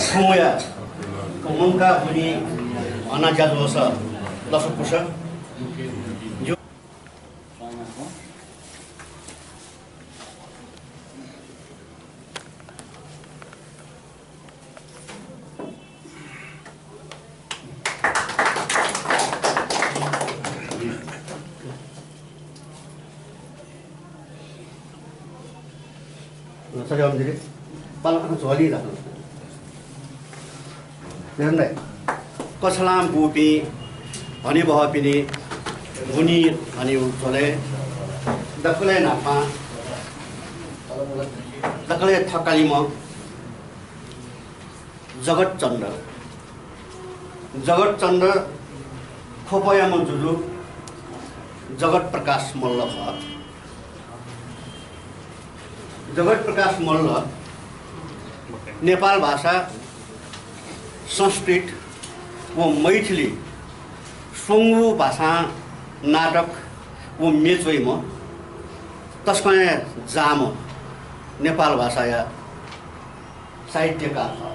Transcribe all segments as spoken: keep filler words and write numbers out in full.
थौंया मुंका बुनी अना ज्याझ्वःस लसकुस। सरे अम्दिरे पालन झोली जात। निर्णय कछलां बूपिं हनेबहःपिनि बुनी हनेउ झोले दकलय् नापं दकलय् थकालिम्ह जगत चन्द्र। जगत चन्द्र ख्वपयाम्ह जुजु जगत प्रकाश मल्ल खः। जगत प्रकाश मल्ल नेपाल भाषा, संस्कृत व मैथिली स्वंगू भाषां नाटक व म्ये च्वइम्ह तसकं हे जाःम्ह नेपाल भाषाया साहित्यकार खः।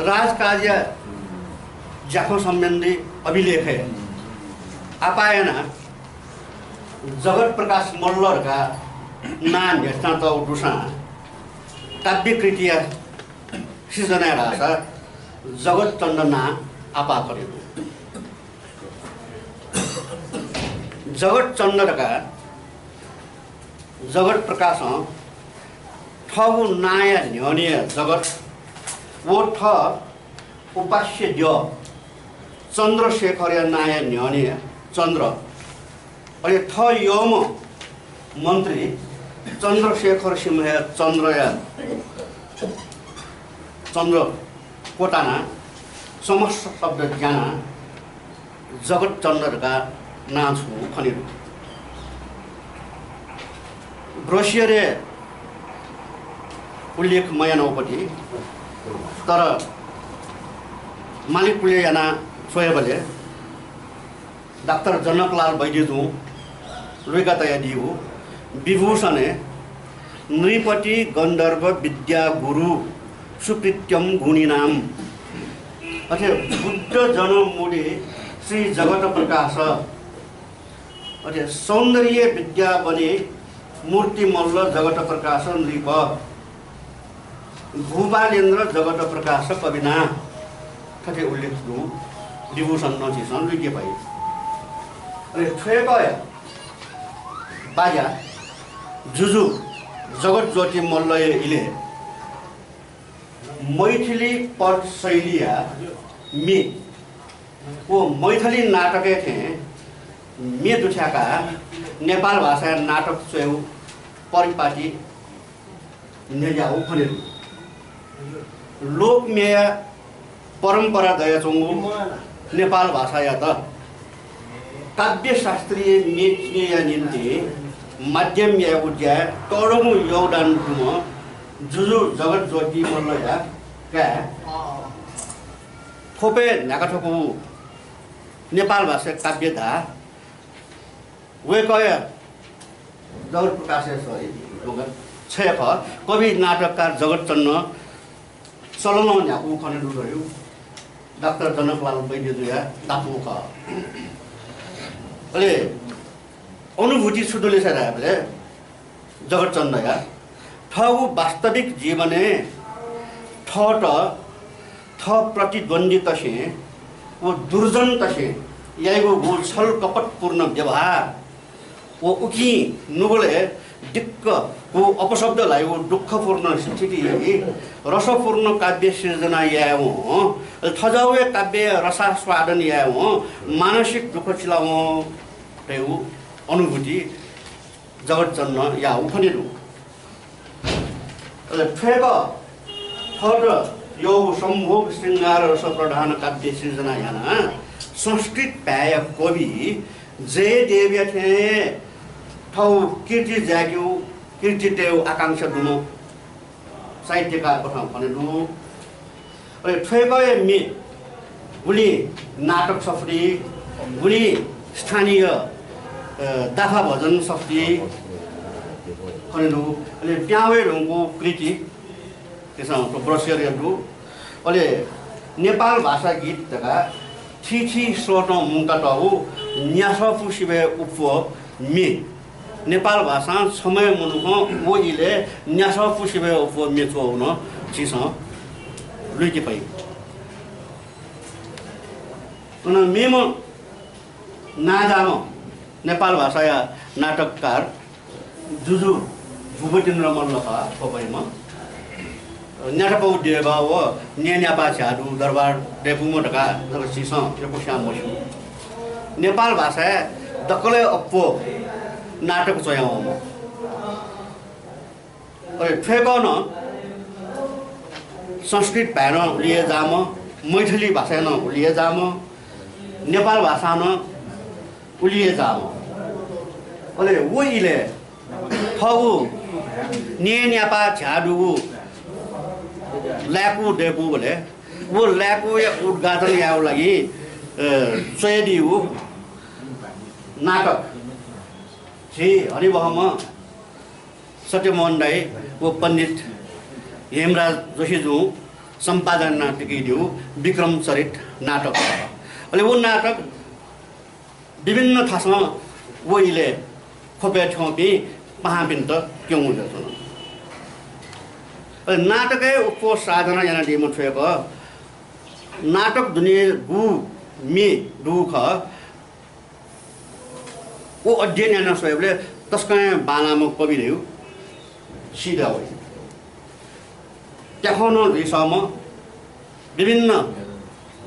राजकाजया ज्याखँ सम्बन्धी अभिलेखय् आपाः यानाः जगत प्रकाश मल्ल धकाः नां न्ह्यथनातःगु दुसां काव्यकृतिया सिर्जनाय् धाःसा जगत चन्द्र नां आपाः खनेदु। जगत चन्द्र धकाः जगत प्रकाशं थःगु नांया न्ह्यःने जगत व थः उपास्य द्यः चन्द्रशेखरया नांया न्ह्यःने चन्द्र, अले थः यःम्ह मन्त्री चन्द्रशेखर सिंहया चन्द्रया चन्द्र क्वतानाः समस्त शब्द ज्यानाः जगत चन्द्र धकाः नां छुं खनेदु। ब्रोसियरय् उल्लेख मयानागु पति, तर मालिकुले यानाः स्वयेबलय् डाक्टर जनकलाल वैद्यजुं लुइका तयादीगु विभूषणय् नृपति गन्धर्व विद्या गुरु सुकृत्यं गुणीनाम। अथे बुद्ध जन मुनि श्री जगत प्रकाश, अथे सौन्दर्य विद्या बने मूर्ति मल्ल जगत प्रकाश नृप, भूपालेन्द्र जगत प्रकाश कविना थथे उल्लेख दु। विभूषण नं झीसं लुइके फइ। अले थ्वय्‌कःया बाज्या जुजु जगत ज्योति मल्लया इलय् मैथिली पद शैलीया म्ये व मैथिली नाटकय् थें म्ये दुथ्याकाः नेपाल भाषाया नाटक च्वयेगु परिपाटी न्ह्याज्याःगु खनेदु। लोकम्येया परम्परा दयाच्वंगु नेपाल भाषायात काव्य शास्त्रीय म्ये चिनेया निंतिं माध्यम यायेगु ज्याय् तःधंगु योगदान दुम्ह जुजु जगत ज्योति मल्लया काय् ख्वपय् न्ह्याका थकूगु नेपाल भाषा काव्य धाः। वय्‌कःया जगत प्रकाशया सही छय् खः। कवि नाटककार जगत चन्द्र चलनं न्ह्याकूगु खनेदु धइगु डाक्टर जनकलाल वैद्यजुया धापू खः। अले अनुभूति छु दु ले धायेबलय् जगत चन्द्रया थःगु वास्तविक जीवनय् थःत थः प्रतिद्वन्द्वीतसें व दुर्जनतसें याइगु व छल कपटपूर्ण व्यवहार व उकिं नुगलय् दिक्क व अपशब्द ल्हाइगु दुःखपूर्ण स्थिति रसपूर्ण काव्य सिर्जना यायेवं, थज्याःगु काव्य रसास्वादन यायेवं मानसिक दुःख चिलावं धइगु अनुभूति जगत चन्द्रया खनेदु। अले थ्वय्‌कः थःत यःगु सम्भोग श्रृंगार रस प्रधान काव्य सिर्जना यानाः संस्कृत भाय्‌या कवि जयदेवया थें थःगु कीर्ति जायेकेगु, कीर्ति तयेगु आकांक्षा दुम्ह साहित्यकार कथं खनेदु। अले थ्वय्‌कःया म्ये गुलिं नाटक सफुली, गुलिं स्थानीय अ, दाफा भजन सफुती खनेदु, अले प्याहां वये धुंकूगु कृति, झीसं थ्व ब्रसेर दु। अले नेपाल भाषा गीत धकाः थीथी स्रोतं मुंकातःगु न्यासः पुसिबय् उप्वः म्ये। नेपाल भाषां छम्ह मनुखं व इलय् न्यासः पुसिबय् उप्वः म्ये च्वःगु नं झीसं लुइके फइ। अन मेम्ह नांजाःम्ह नेपाल भाषाया नाटककार जुजु भूपतीन्द्र मल्ल खः, थ्व बहःम्ह। न्यातःगु देगः व न्यय्‌न्यापा झ्याःदु दरबार दय्‌कूम्ह धकाः जक झीसं यक्वस्यां मस्यू। नेपाल भाषाय् दकलय् अप्वः नाटक च्वयावंम्ह। अले थ्वय्‌कः नं संस्कृत भाय् नं उलि हे जाःम्ह, मैथिली भाषाय् नं उलि हे जाःम्ह, नेपाल भाषां नं उलि हे जाःम्ह। अले व इलय् थःगु न्यय्‌न्यापा झ्याःदुगु लाय्‌कू दय्‌कूबलय् व लाय्‌कूया उद्घाटन यायेगु लागि, अ, च्वयादीगु नाटक झी हनेबहःम्ह सत्यमोहन दाइ व पण्डित हेमराज जोशीजुं सम्पादन यानातयादीगु विक्रम चरित नाटक। अले व नाटक विभिन्न थासं व इलय् ख्वपय् थ्यंपिं पाहांपिन्त क्यंगु जुयाच्वन। अले नाटकय् उप्वः साधना यानादीम्ह थ्वय्‌कः नाटक दुने गु म्ये दुगु खः। व अध्ययन याना स्वयेबलय् तसकं हे बांलाःम्ह कवि धयागु सीदया वइ। त्याखं नं लुइसःम्ह, विभिन्न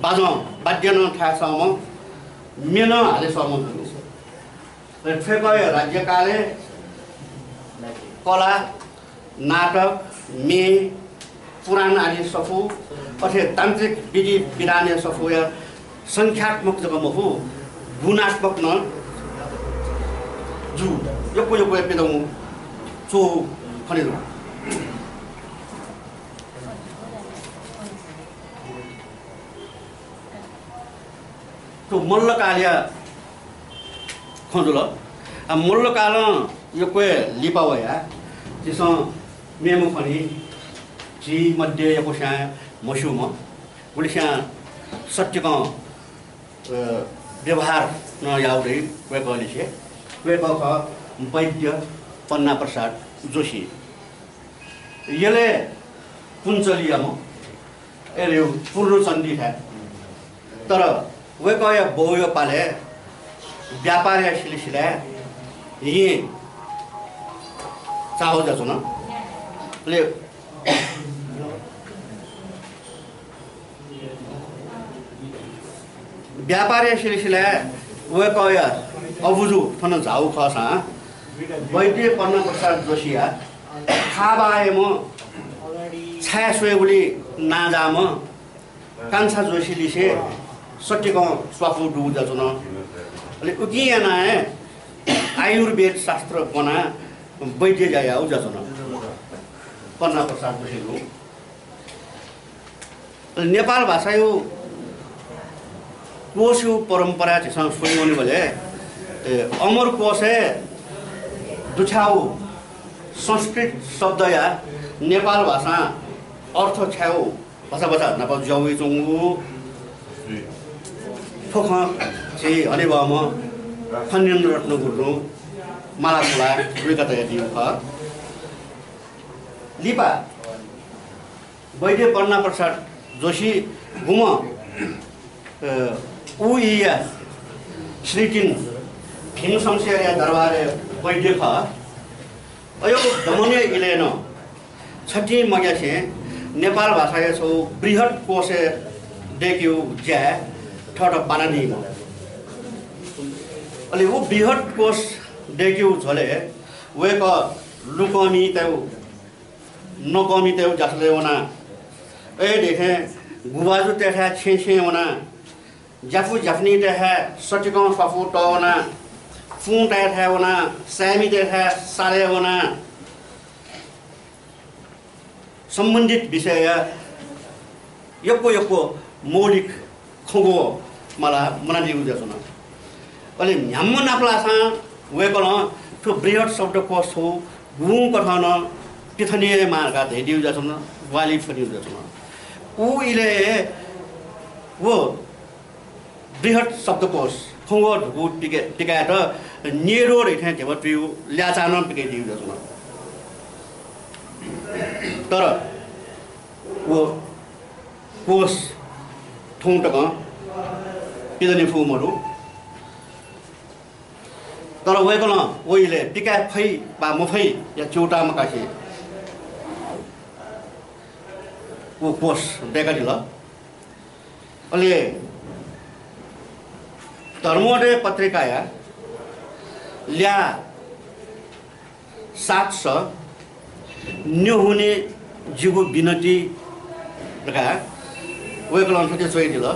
बाजं वाद्य नं थायेसःम्ह, म्ये नं हालेसःम्ह जुल। अले थ्वय्‌कःया राज्यकालय् कला, नाटक, म्ये, पुराण आदि सफू, अथे तान्त्रिक विधि विधानया सफूया संख्यात्मक जक मखु, गुणात्मक नं जू। यक्व यक्व पिदंगु च्वः खनेदु। थ्व मल्लकालया खँ जुल। आ, मल्लकालं यक्व लिपा वया झीसं मेम्ह खनी, झी मध्ये यक्वस्यां मस्यूम्ह, गुलिस्यां सत्यकं, अ, व्यवहार नं याःगु दइ वय्‌कःलिसे। वय्‌कः खः वैद्य पन्ना प्रसाद जोशी। यलय् पुञ्चलियाम्ह, अले पूर्णचण्डी धाये। तर वय्‌कःया बौया पालय् व्यापारया सिलसिलाय् येँ चाःहु जुयाच्वन। अले व्यापारया सिलसिलाय् वय्‌कःया अबुजु थन झाःगु खःसां वैद्य पन्ना प्रसाद जोशीया थाबाःयाम्ह छाय् स्वयेगुलिं नांजाःम्ह कान्छा जोशीलिसे सत्यकं स्वापू दुगु जुयाच्वन। अले उकिं यानाः हे आयुर्वेद शास्त्र ब्वनाः वैद्य ज्या याःगु जुयाच्वन पन्ना प्रसाद जोशीं। नेपाल भाषाया कोशया परम्परा झीसं स्वये वनेबलय्, ए, अमरकोशय् दुथ्याःगु संस्कृत शब्दया नेपाल भाषां अर्थ छाय् भचा भचा नाप जुया वइच्वंगु थ्व खँ झी हनेबहःम्ह फणीन्द्र रत्न गुरुं माला खुलाः लुइका तयादीगु खः। लिपा वैद्य पन्ना प्रसाद जोशी गुम्ह, अ, उ इया स्मृतिं भीमशमशेरया दरबारय् वैद्य खः। अय् दमनया इलय् नं छतिं मग्यासें नेपाल भाषाया छगू बृहत् कोशय् दय्‌केगु ज्याय् थःत बानादीम्ह। अले उ बृहत् कोश दय्‌केगु झ्वलय् वय्‌कः लुकःमितय्‌गु नकःमितय्‌गु ज्यासलय् वनाः, अय् देखें गुभाजुतय्‌थाय् छेँ छेँ वनाः, ज्यापु ज्यापुनितय्‌थाय् सतिकं स्वापू तः वनाः, पुंतय्‌थाय् वनाः, साय्‌मितय्‌थाय् सालय् वनाः, सम्बन्धित विषयया यक्व यक्व मौलिक खँग्वः माला मुनादीगु जुयाच्वन। अले न्ह्याम्ह नापलाःसां वय्‌कलं थ्व बृहत् शब्दकोश थ्व गुगुं कथं नं पिथने यायेमाः धकाः धयादीगु जुयाच्वन, ग्वाहालि फ्वनीगु जुयाच्वन। उ इलय् हे व बृहत् शब्दकोश, खँग्वः धुकू पिका-, पिकायेत नेरो धइथें ध्यबा तुयु ल्याःचाः नं पिकयादीगु जुयाच्वन। तर व कोश थौं तकं पिदने फु मदु। तर वय्‌कलं व इलय् पिकाये फइ वा मफइया च्यूताः मकासे व कोश दय्‌कादिल। अले धर्मोदय पत्रिकाया ल्याः सात स न्ह्यःने जिगु बिनती धकाः वय्‌कलं थथे च्वयादिल,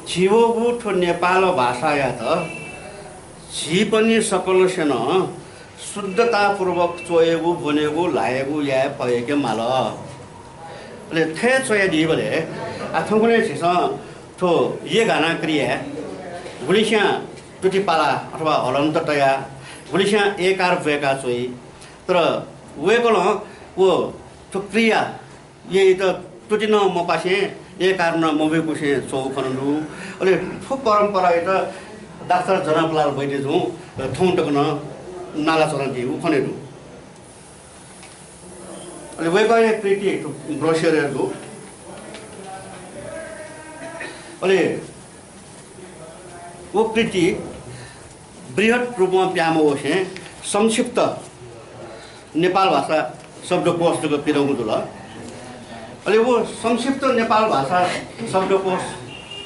झीगु थ्व नेपाल भाषायात झीपनि सकलसें नं शुद्धतापूर्वक च्वयेगु, ब्वनेगु, ल्हायेगु याये फयेके माल। अले थथे च्वयादीबलय् आ थौंकन्हय् झीसं थ्व यगाना क्रियाय् गुलिस्यां तुतिपाला अथवा हलन्त तयाः गुलिस्यां एकार ब्वय्‌का च्वइ। तर वय्‌कलं व थ्व क्रिया याइत तुति नं मपासें एकार नं मब्वय्‌कुसें च्वःगु खनेदु। अले थ्व परम्परायात डाक्टर जनकलाल वैद्यजुं थौं तक नं नालाच्वनादीगु खनेदु। अले वय्‌कःया कृति ब्रोस्योरय् दु। अले व कृति बृहत् रूपं प्याहां मवसें संक्षिप्त नेपाल भाषा शब्दकोश जक पिदंगु जुल। अले व संक्षिप्त नेपाल भाषा शब्दकोश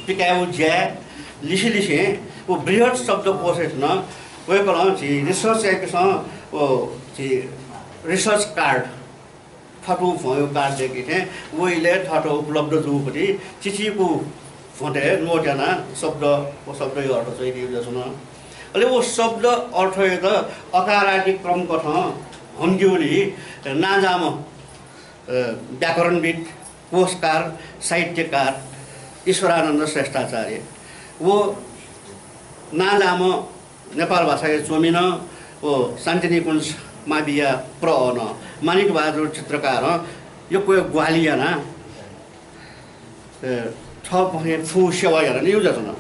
पिकायेगु ज्याय् लिसेलिसें व बृहत् शब्दकोशय् नं वय्‌कलं झी research याइपिसं व झी research card, थःथू भ्वंया card दय्‌के थें व इलय् थःथू उपलब्ध जूगुपति चिचीकू भ्वंतय् note यानाः शब्द, व शब्दया अर्थ च्वयादीगु जुयाच्वन। अले व शब्द अर्थयात अकारादि क्रम कथं हंकेगुली नांजाःम्ह, अ, व्याकरणविद्, कोशकार, साहित्यकार ईश्वरानन्द श्रेष्ठाचार्य व नांजाःम्ह नेपाल भाषाया च्वमिनं व शान्तिनिकुञ्ज माविया प्रअनं माणिक बहादुर चित्रकारं यक्व ग्वाहालि यानाः, अ, थःपिं फुक्कं सेवा यानादीगु जुयाच्वन।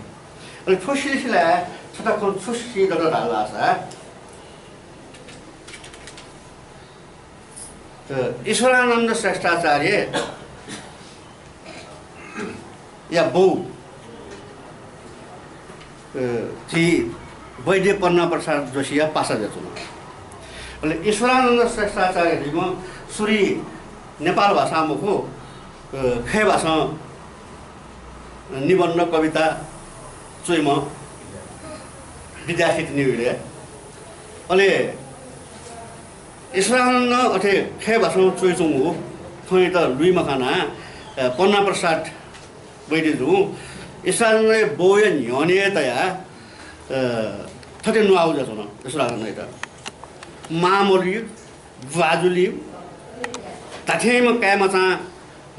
अले थ्व सिलसिलाय् छता खँ छु सी दत धाःसा, अ, ईश्वरानन्द श्रेष्ठाचार्यया बौ, अ, झी वैद्य पन्ना प्रसाद जोशीया पासा जुयाच्वन। अले ईश्वरानन्द श्रेष्ठाचार्य धइम्ह सुरुइ नेपाल भाषां मखु, अ, खय् भाषां निबन्ध, कविता च्वइम्ह विद्यासित निगू इलय्। अले ईश्वरानन्दं अथे खय् भाषां च्वयाच्वंगु खँयात लुइ मखनाः, अ, पन्ना प्रसाद वैद्यजुं ईश्वरानन्दया बौया न्ह्यःने तयाः, अ, थथे न्वाःगु जुयाच्वन ईश्वरानन्दयात। मां मल्यू, बाजु ल्यू, धात्थेंम्ह काय्‌मचां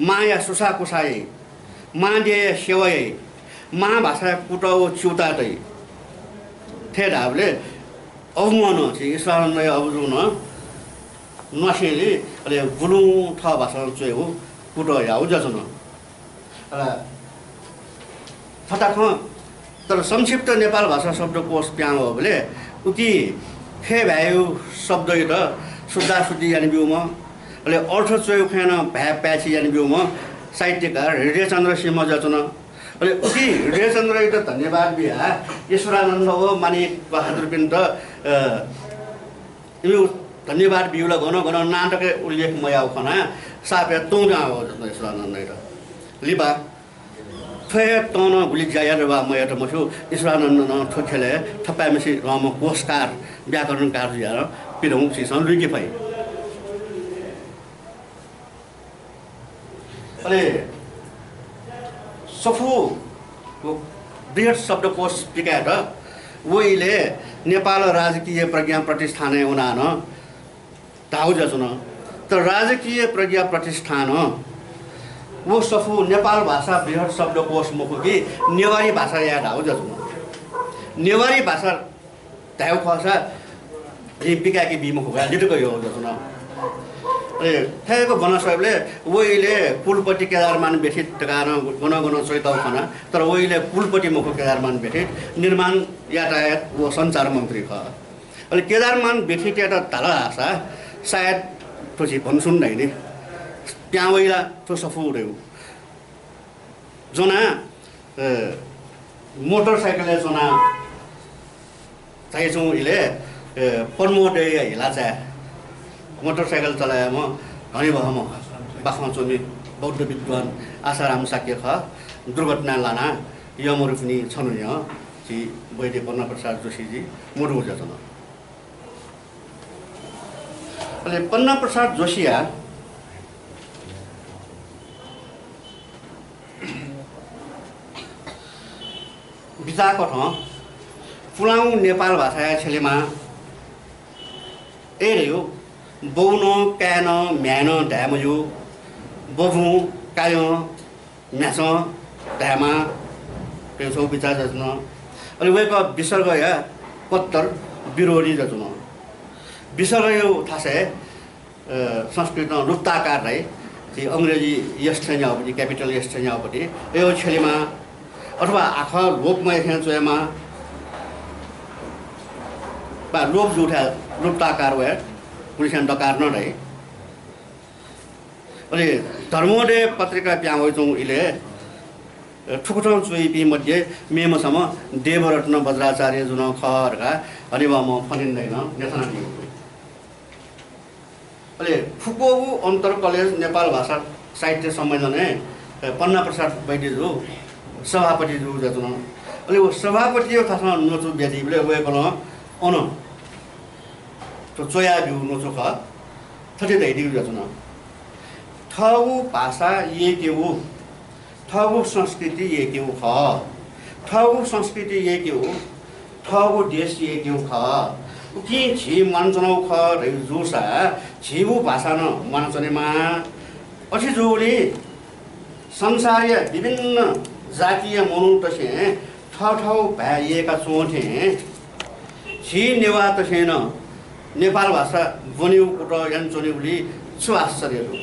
मांया सुसाःकुसाः याइ, मां द्यःया सेवा याइ, मां भाषाया कुतः व च्यूताः तइ। थथे धाःबलय् अबुम्हं नं, झी ईश्वरानन्दया अबुजुं नं न्वासेंलि अले गुलुं थः भाषां च्वयेगु कुतः याःगु जुयाच्वन। अ, थता खँ, तर संक्षिप्त नेपाल भाषा शब्दकोश पिहां वःबलय् उकी खय् भाय्‌या शब्दयात शुद्धाशुद्धि यानाब्यूम्ह, अले अर्थ च्वयेगु खँय् नं भाय् पाय्‌छि यानाब्यूम्ह साहित्यकार हृदयचन्द्र सिंह जुयाच्वन। अले उकी हृदयचन्द्रयात धन्यवाद बियाः ईश्वरानन्द व माणिक बहादुरपिन्त, अ, इमिगु धन्यवाद बीगु ला गनं गनं नां तक उल्लेख मयाःगु खनाः साप याये तं जुयाच्वन ईश्वरानन्दयात। लिपा थ्व हे तं नं गुलि ज्या यात वा मयात मस्यू, ईश्वरानन्दं थ्व ख्यलय् थपाय्‌म्हय्‌सित ल्हाःम्ह कोशकार, व्याकरणकार जुयाः पिदंगु झीसं लुइके फइ। अले सफू व बृहत् शब्दकोश पिकायेत व इलय् नेपाल राजकीय प्रज्ञा प्रतिष्ठानय् वनाः नं धाःगु जुयाच्वन। तर राजकीय प्रज्ञा प्रतिष्ठानं व सफू नेपाल भाषा बृहत् शब्दकोश मखु कि नेवारी भाषा याये धाःगु जुयाच्वन। नेवारी भाषा धायेगु खःसा जिं पिकाय्‌के बी मखु का, लितक यः जुयाच्वन। अले थ्व गन स्वयेबलय् व इलय् कुलपति केदारमान व्यथित धकाः नं गनं गनं च्वयातःगु खना, तर व इलय् कुलपति मखु केदारमान व्यथित, निर्माण, यातायात व सञ्चार मन्त्री खः। अले केदारमान व्यथितयात धाल धाःसा सायद थ्व झी भन्सुन धाइ नि, प्यां वइ ला थ्व सफू धइगु। ज्वनाः, अ, मोटरसाइकलय् च्वनाः झायाच्वंगु इलय्, अ, पद्मोदयया हिलाचाय् मोटरसाइकल चलाय् याःम्ह हनेबहःम्ह बाखं च्वमि बौद्ध विद्वान आशाराम शाक्य खः। दुर्घटनाय् लानाः यःम्ह रुपिं छन्हु न्ह्यः झी वैद्य पन्नाप्रसाद जोशीजी मदु जुयाच्वन। अले पन्नाप्रसाद जोशीया बिचाःकथं पुलांगु नेपाल भाषाया छेलिमा ए धइगु बौनं, काय्‌नं, म्ह्याय्‌नं धाये मज्यू, बभुं, कायं, म्ह्याय्‌नं धायेमाः धइगु छगू बिचाः जुयाच्वन। अले वय्‌कः विसर्गया कट्टर विरोधी जुयाच्वन। विसर्गया थासय्, अ, संस्कृतं लुप्ताकार धाइ, झी अंग्रेजी S थें न्याःगुपति, capital S थें न्याःगुपति, अय् छेलिमा अथवा आखः लोप मयासें च्वयेमाः, वा लोप जूथाय् लुप्ताकार वये, गुलिसें दकार नं धाइ। अले धर्मोदय पत्रिका पिहां वयाच्वंगु इलय्, अ, थुकथं च्वइपिं मध्ये मेम्ह छम्ह देवरत्न वज्राचार्य जु नं खः धकाः हनेबहःम्ह फनिन्दाइनं न्ह्यथनादीगु दु। अले फुक्वःगु अन्तर कलेज नेपाल भाषा साहित्य सम्मेलनय्, अ, पन्नाप्रसाद वैद्य जु सभापति जु जुयाच्वन। अले व सभापतिया थासं न्वचु बियादीबलय् वय्‌कलं अन थ्व च्वयाब्यूगु न्वचु खः। थथे धयादीगु जुयाच्वन, थःगु भाषा यय्‌केगु, थःगु संस्कृति यय्‌केगु खः। थःगु संस्कृति यय्‌केगु, थःगु देश यय्‌केगु खः। उकिं झी म्वानाच्वनागु खः धइगु जूसा झीगु भाषा नं म्वानाच्वनेमाः। अथे जूगुलिं संसारया विभिन्न जातिया मनूतय्‌सं थःथःगु भाय् यय्‌का च्वंथें झी नेवाःतय्‌सं नं नेपाल भाषा ब्वनेगु कुतः यानाच्वनीगुलिइ छु आश्चर्य दु?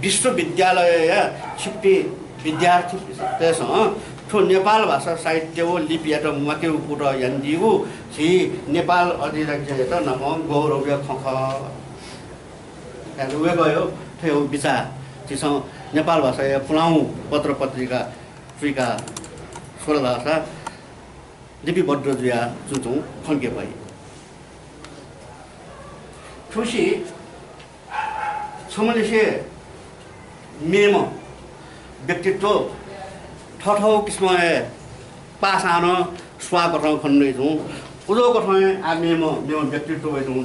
विश्वविद्यालयया छिकपिं विद्यार्थीतय्‌सं थ्व नेपाल भाषा साहित्य व लिपियात म्वाकेगु कुतः यानादीगु झी नेपाल अधिराज्ययात नापं गौरवया खँ खः। वय्‌कःया थ्व बिचाः झीसं नेपाल भाषाया पुलांगु पत्र पत्रिका थुइका स्वल धाःसा लिपिबद्ध जुयाच्वंच्वं खंके फइ। थुसी छम्हलिसे मेम्ह व्यक्तित्व थःथःगु किसिमं हे पासां नं स्वाःकथं खने दइ तुं। उजं कथं हे आः मेम्ह, मेम्ह व्यक्तित्व वइ तुं।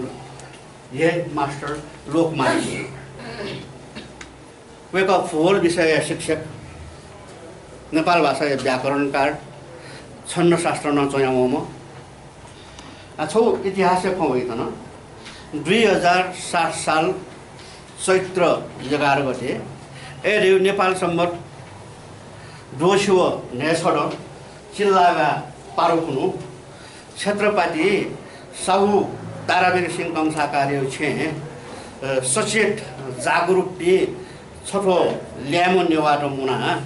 Head master लोकमान सिंह। वय्‌कः भूगोल विषयया शिक्षक, नेपाल भाषाया व्याकरणकार, छन्दशास्त्र नं च्वयावंम्ह। आ, छगू इतिहासया खँ वइ थन। दुई हजार सात साल चैत्र एघार गते, अय् धइगु नेपाल सम्बत द्वःछि व न्हय्‌छदँ चिल्लागा पारुखुन्हु क्षेत्रपाति साहु तारावीर सिंह कंसाकारया छेँय्, अ, सचेत जागरुकपिं छथ्व ल्याय्म्ह नेवाःत मुनाः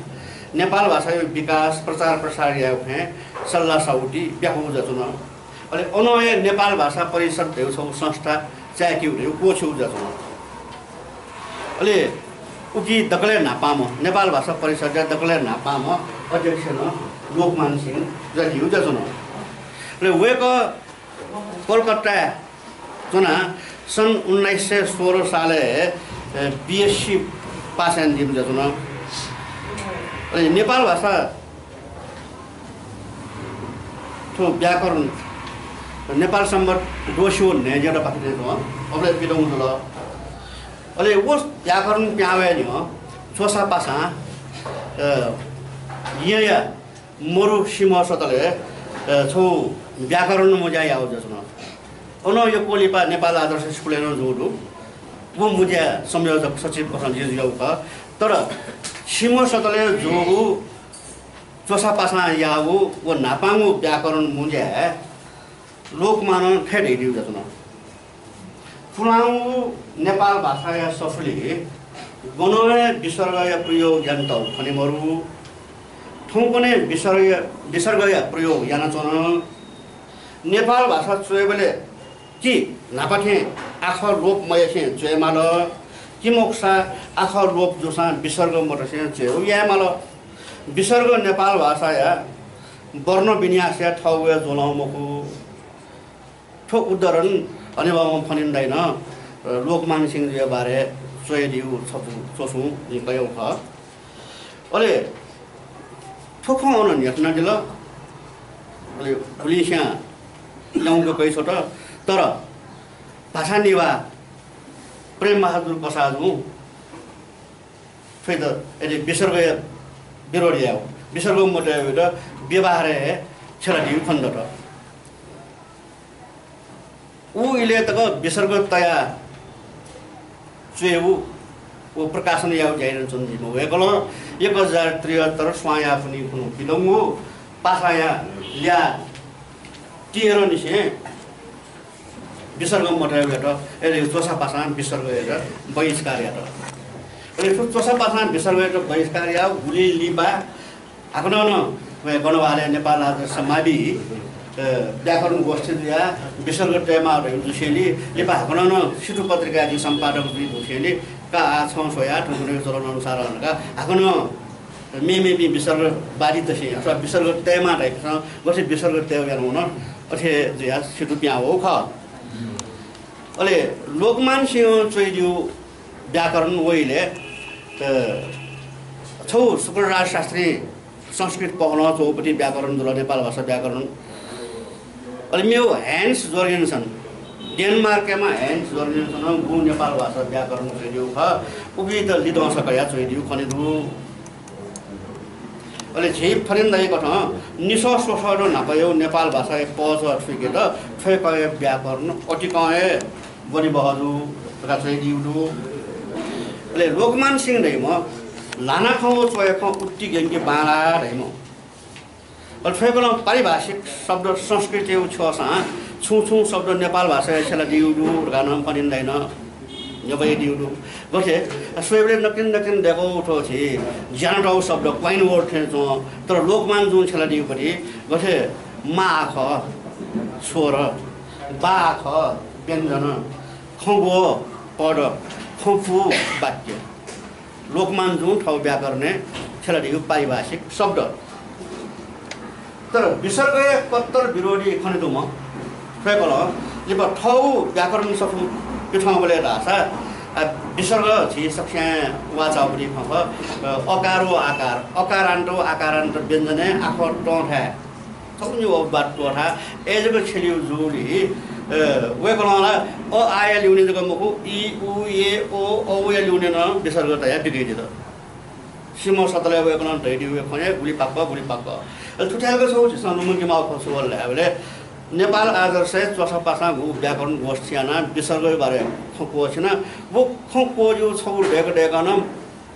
नेपाल भाषाया विकास प्रचार प्रसार यायेगु खँय् सल्लाह साहुति ब्याकूगु जुयाच्वन। अले अनं हे नेपाल भाषा परिषद धइगु छगू संस्था चाय्‌केगु धइगु क्वःछिगु जुयाच्वन। अले उकी दकलय् न्हापांम्ह, नेपाल भाषा परिषदया दकलय् न्हापांम्ह अध्यक्ष नं लोकमान सिंह जुयादीगु जुयाच्वन। अले वय्‌कः कलकत्ताय् च्वनाः सन् उन्नाइस सय सोह्र सालय्, अ, BSc पास यानादीम्ह जुयाच्वन। अले नेपाल भाषा थ्व व्याकरण नेपाल सम्बत द्वःछि व न्हय्‌ज्यादँ पाखें च्वं, अबलय् पिदंगु जुल। अले व व्याकरण पिहां वये न्ह्यः च्वसापासां, अ, येँया मरु सिंहसतलय्, अ, छगू व्याकरण मज्या याःगु जुयाच्वन। अनं यक्व लिपा नेपाल आदर्श स्कुलय् नं जूगु दु। व मज्या संयोजक सचिव कथं जि जुयागु खः। तर सिंहसतलय् जूगु च्वसापासां याःगु व न्हापांगु व्याकरण मज्याय् लोकमानं थथे धयादीगु जुयाच्वन। पुलांगु नेपाल भाषाया सफुलिइ गनं हे विसर्गया प्रयोग यानातःगु खने मरु। थौंकन्हय् विसर्गया, विसर्गया प्रयोग यानाच्वन। नेपाल भाषा च्वयेबलय् कि न्हापा थें आखः लोप मयासें च्वये माल, कि मखुसा आखः लोप जूसां विसर्ग मतसें च्वयेगु याये माल। विसर्ग नेपाल भाषाया वर्ण विन्यासया थःगु हे ज्वलं मखु। थ्व उद्धरण हनेबहःम्ह फनिन्दाइनं, अ, लोकमान सिंहजुया बारे च्वयादीगु छपु च्वसुं जिं कयागु खः। अले थ्व खँ अन न्ह्यथनादिल। अले गुलिस्यां न्याउँक कयाछ्वत, तर भाषा निभाः प्रेमबहादुर कसाःजुं थ्वयात यदि विसर्गया विरोध यायेगु, विसर्ग मतयेगु व्यवहारय् हे छ्यलादीगु खनेदत। उ इलय् तक विसर्ग तयाः च्वयेगु व प्रकाशन यायेगु ज्या यानाच्वनादीम्ह वय्कलं एक हजार त्रिहत्तर स्वांया पुन्हि खुन्हु पिदंगु पासाया ल्याः तेह्रनिसें विसर्ग मतयेगुयात, अले च्वसापासां विसर्गयात बहिष्कार यात। अले थ्व च्वसापासां विसर्गयात बहिष्कार याः गुलि लिपा हाकनं नं वय् गणवालय् नेपाल आदर्श मावि, अ, व्याकरण गोष्ठी जुयाः विसर्ग तयेमाः धइगु जुसेंलि लिपा हाकनं नं सिथु पत्रिकाया जिं सम्पादक जुइ धुंसेंलि का आः छं स्वयाः थुगुने चलन अनुसार धकाः हाकनं मेमेपिं विसर्गवादीतय्सं अथवा विसर्ग तयेमाः धइपिन्सं गथे विसर्ग तयेगु यानावन, अथे जुयाः सिथु पिहां वःगु खः। अले लोकमान सिंहं च्वयादीगु व्याकरण वइलय्, अ, छगू शुक्रराज शास्त्रीं संस्कृत पहलं च्वःगुपति व्याकरण जुल, नेपाल भाषा व्याकरण। अले मेगु ह्यान्स जोर्गेन्सन, डेनमार्कयाम्ह ह्यान्स जोर्गेन्सनं गुगु नेपाल भाषा व्याकरण च्वयादीगु खः, उकियात लिधंसा कयाः च्वयादीगु खने दु। अले झी फनिन्दाइ कथं निसः स्वसः नं न्हापायागु नेपाल भाषाया पहःचाः थुइकेत थ्वय्कःया व्याकरण अतिकं हे ब्वनेबहः जू धकाः च्वयादीगु दु। अले लोकमान सिंह धइम्ह ल्हानाखँ व च्वयाखँ उतिकं ग्यंकी बांलाः धइम्ह। अले थ्वय्कलं पारिभाषिक शब्द संस्कृतयागु छ्यःसां छुं छुं शब्द नेपाल भाषाय् छ्यलादीगु दु धकाः नं फनिन्दाइनं न्ह्यब्वयादीगु दु। गथे, स्वयेबलय् नकतिनि नकतिनि दय्कूगु थ्व झी ज्यानातःगु शब्द coin word थें च्वं, तर लोकमानजुं छ्यलादीगुपति गथे, मा आखः स्वर, बा आखः व्यञ्जन, खँग्वः पद, खँपु वाक्य। लोकमानजुं थःगु व्याकरणय् छ्यलादीगु पारिभाषिक शब्द। तर विसर्गया कट्टर विरोधी खने दुम्ह थ्वय्कलं लिपा थःगु व्याकरण सफू पिथंबलय् धाःसा, आ, विसर्ग झी सकसियां वाःचाःगुपति खँ खः, अ, अकार व आकार, अकारान्त व आकारान्त व्यञ्जनय् आखः तं थाय् छगू निगू अपवाद त्वःताः अय् जक छ्यलीगु जूगुलिं, अ, वय्कलं ला अ, आ या ल्यूने जक मखु, इ, उ, ए, ओ, औ या ल्यूने नं विसर्ग तयाः पिकयादिल। सिम्ह सतलय् वय्कलं धयादीगु खँ हे गुलि पाक्क, गुलि पाक्क। अले थुथाय् जक छगू झीसं लुमंकेमाःगु खँ छु खः धायेबलय् नेपाल आदर्शय् च्वसापासां गुगु व्याकरण गोष्ठी यानाः विसर्गया बारे खँ क्वःछिना। व खँ क्वःजूगु छगू दय्क दय्कं नं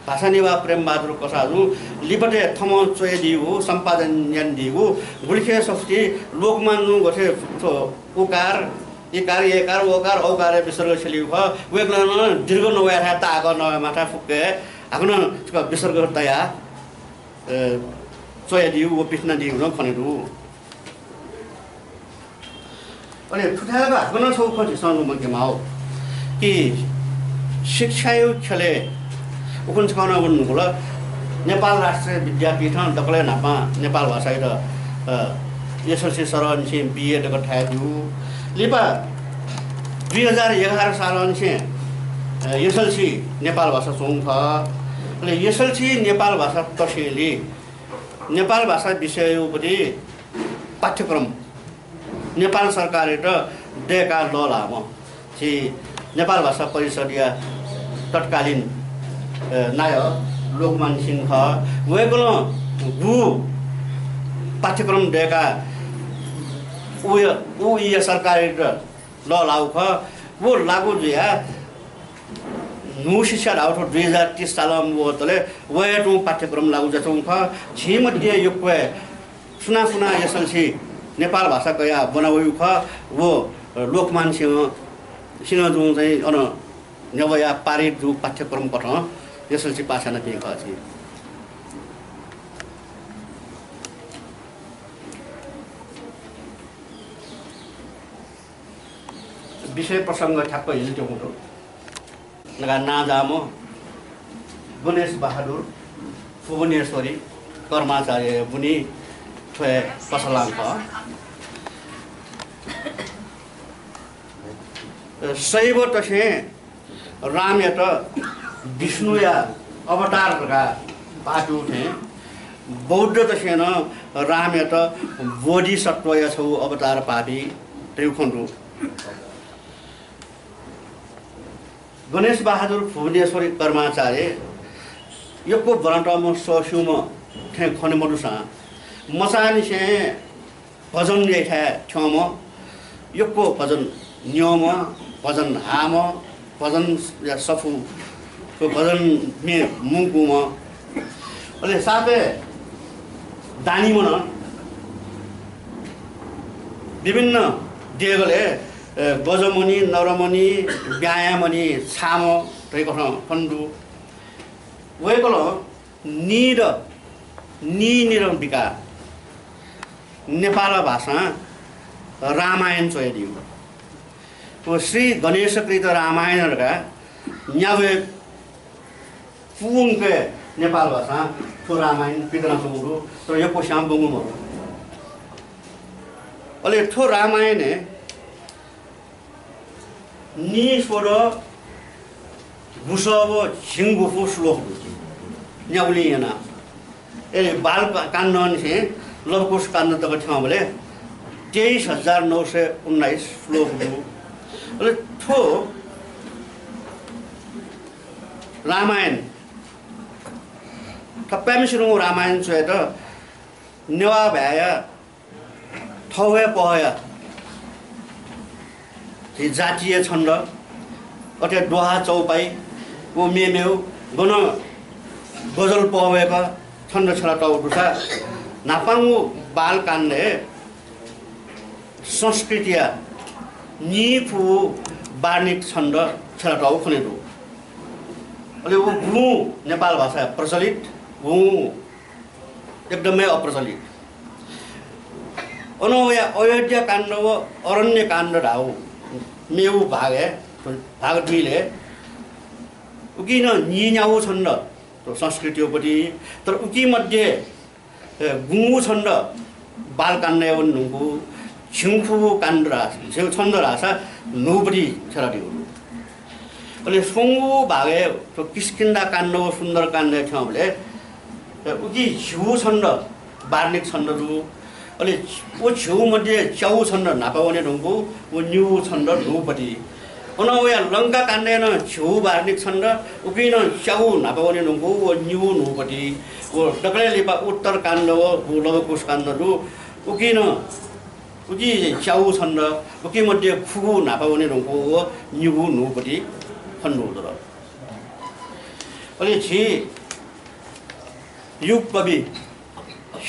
भाषा निभाः प्रेमबहादुर कसाःजुं लिपतय् थःम्हं च्वयादीगु, सम्पादन यानादीगु गुलिखे सफुतिइ लोकमानजुं गथे थ्व उकार, इकार, एकार, ओकार, औकारय् विसर्ग छ्यलीगु खः, वय्कलं नं दीर्घ नवयाथाय् ताःहाकः नवयेमाःथाय् फुक्कं हे हाकनं छकः विसर्ग तयाः, अ, च्वयादीगु व पिथनादीगु नं खने दु। अले थुथाय् जक हाकनं छगू खँ झीसं लुमंकेमाःगु कि शिक्षाया ख्यलय् उखुन्हु छकः नं वने धुंकल। नेपाल राष्ट्रिय विद्यापीठं दकलय् न्हापां नेपाल भाषायात, अ, एसएलसी सरंनिसें बिए तक थाय् ब्यू। लिपा दुई हजार एघार सालंनिसें, अ, एसएलसी नेपाल भाषा च्वंगु खः। अले एसएलसी नेपाल भाषा तसेंलि नेपाल भाषा विषययागुपति पाठ्यक्रम नेपाल सरकारयात दय्काः लःल्हाःम्ह झी नेपाल भाषा परिषदया तत्कालीन, अ, नायः लोकमान सिंह खः। वय्कलं गुगु पाठ्यक्रम दय्काः उया, उया सरकारयात लःल्हाःगु खः। व लागू जुयाः न्हू शिक्षा धाःगु थ्व दुई हजार तीस सालं वःतले व हे तुं पाठ्यक्रम लागू जुयाच्वंगु खः। झी मध्ये यक्व हे सुनां सुनां एसएलसी नेपाल भाषा कयाः ब्वना वइगु खः। व लोकमान सिंह, सिंह जुं चाहिँ अन न्ह्यब्वया पारित जूगु पाठ्यक्रम कथं एसएलसी पास यानापिं खः झी। विषय प्रसंग ठ्याक्क हिजो त्यंगु दु। नका नांजाःम्ह गणेश बहादुर भुवनेश्वरी कर्माचार्य बुनि थ्व हे पसलां खः। शैव तसें रामयात विष्णुया अवतार धकाः पाःपिं थें बौद्ध तसें नं रामयात बोधिसत्वया छगू अवतार पाःपिं धइगु खँ दु। गणेश बहादुर भुवनेश्वरी कर्माचार्य यक्व ब्वनातःम्ह सःस्यूम्ह थें खने मदुसां मचांनिसें भजन याइथाय् थ्यंम्ह, यक्व भजन न्यंम्ह, भजन हाःम्ह, भजनया सफू, भजनय् मुंकूम्ह। अले सापय् दानीम्ह नं। विभिन्न देगलय्, अ, गजमुनि, नरमुनि, ब्यायामुनि, छाम धइगु खँ दु। वय्कलं नीद, नीनिदँ बिकाः नेपाल भाषां रामायण च्वयादीगु। व श्री गणेशकृत रामायण धकाः न्यागू पूवंक नेपाल भाषां थ्व रामायण पिकनाच्वंगु दु, तर यक्वस्यां ब्वंगु मदु। अले थ्व रामायणय् नीस्वदँ गुसः व झिंगुपु श्लोक दु। न्यागुलिं यानाः। ए, बालकाण्डंनिसें लवकुश काण्ड तक थ्यंबलय् तेइस हजार नौ सय उन्नाइस श्लोक दु। अले थ्व रामायण, थपाय्म्हसिनं रामायण च्वयेत नेवाः भाय्‌या थःगु हे पहःया झी जातीय छन्द, अथे दोहा चौपाई व मेमेगु गन गजल पहःया छन्द छ्यलातःगु दुसा न्हापांगु बालकाण्डय् संस्कृतया नीफुगु वार्णिक छन्द छ्यलातःगु खने दु। अले व गुगुं नेपाल भाषाय् प्रचलित, गुगुं एकदमै अप्रचलित। अनं वया अयोध्या काण्ड व अरण्य काण्ड धाःगु मेगु भागय्, भाग दुइलय् उकी नं नीन्यागू छन्द, थ्व संस्कृतया पति, तर उकी मध्ये, ए, गुंगू छन्द बालकाण्डय् वने धुंकूगु, झिंफुगू काण्ड रा-, झिंगू छन्द धाःसा न्हूपति छ्यलादीगु दु। अले स्वंगू भागय् थ्व किष्किन्धा काण्ड व सुन्दर काण्डय् थ्यंबलय्, ए, उकी झिगू छन्द वार्णिक छन्द दु। अले व झिगू मध्ये च्यागू छन्द न्हापा वने धुंकूगु व निगू छन्द न्हूपति। अनं वया लंका काण्डय् नं झिगू वार्णिक छन्द, उकी नं च्यागू न्हापा वने धुंकूगु व निगू न्हूपति। व दकलय् लिपा उत्तर काण्ड व लवकुश काण्ड दु। उकी नं, उकी च्यागू छन्द, उकी मध्ये खुगू न्हापा वने धुंकूगु व निगू न्हूपति खने धुंकूगु दु। अले झी युगकवि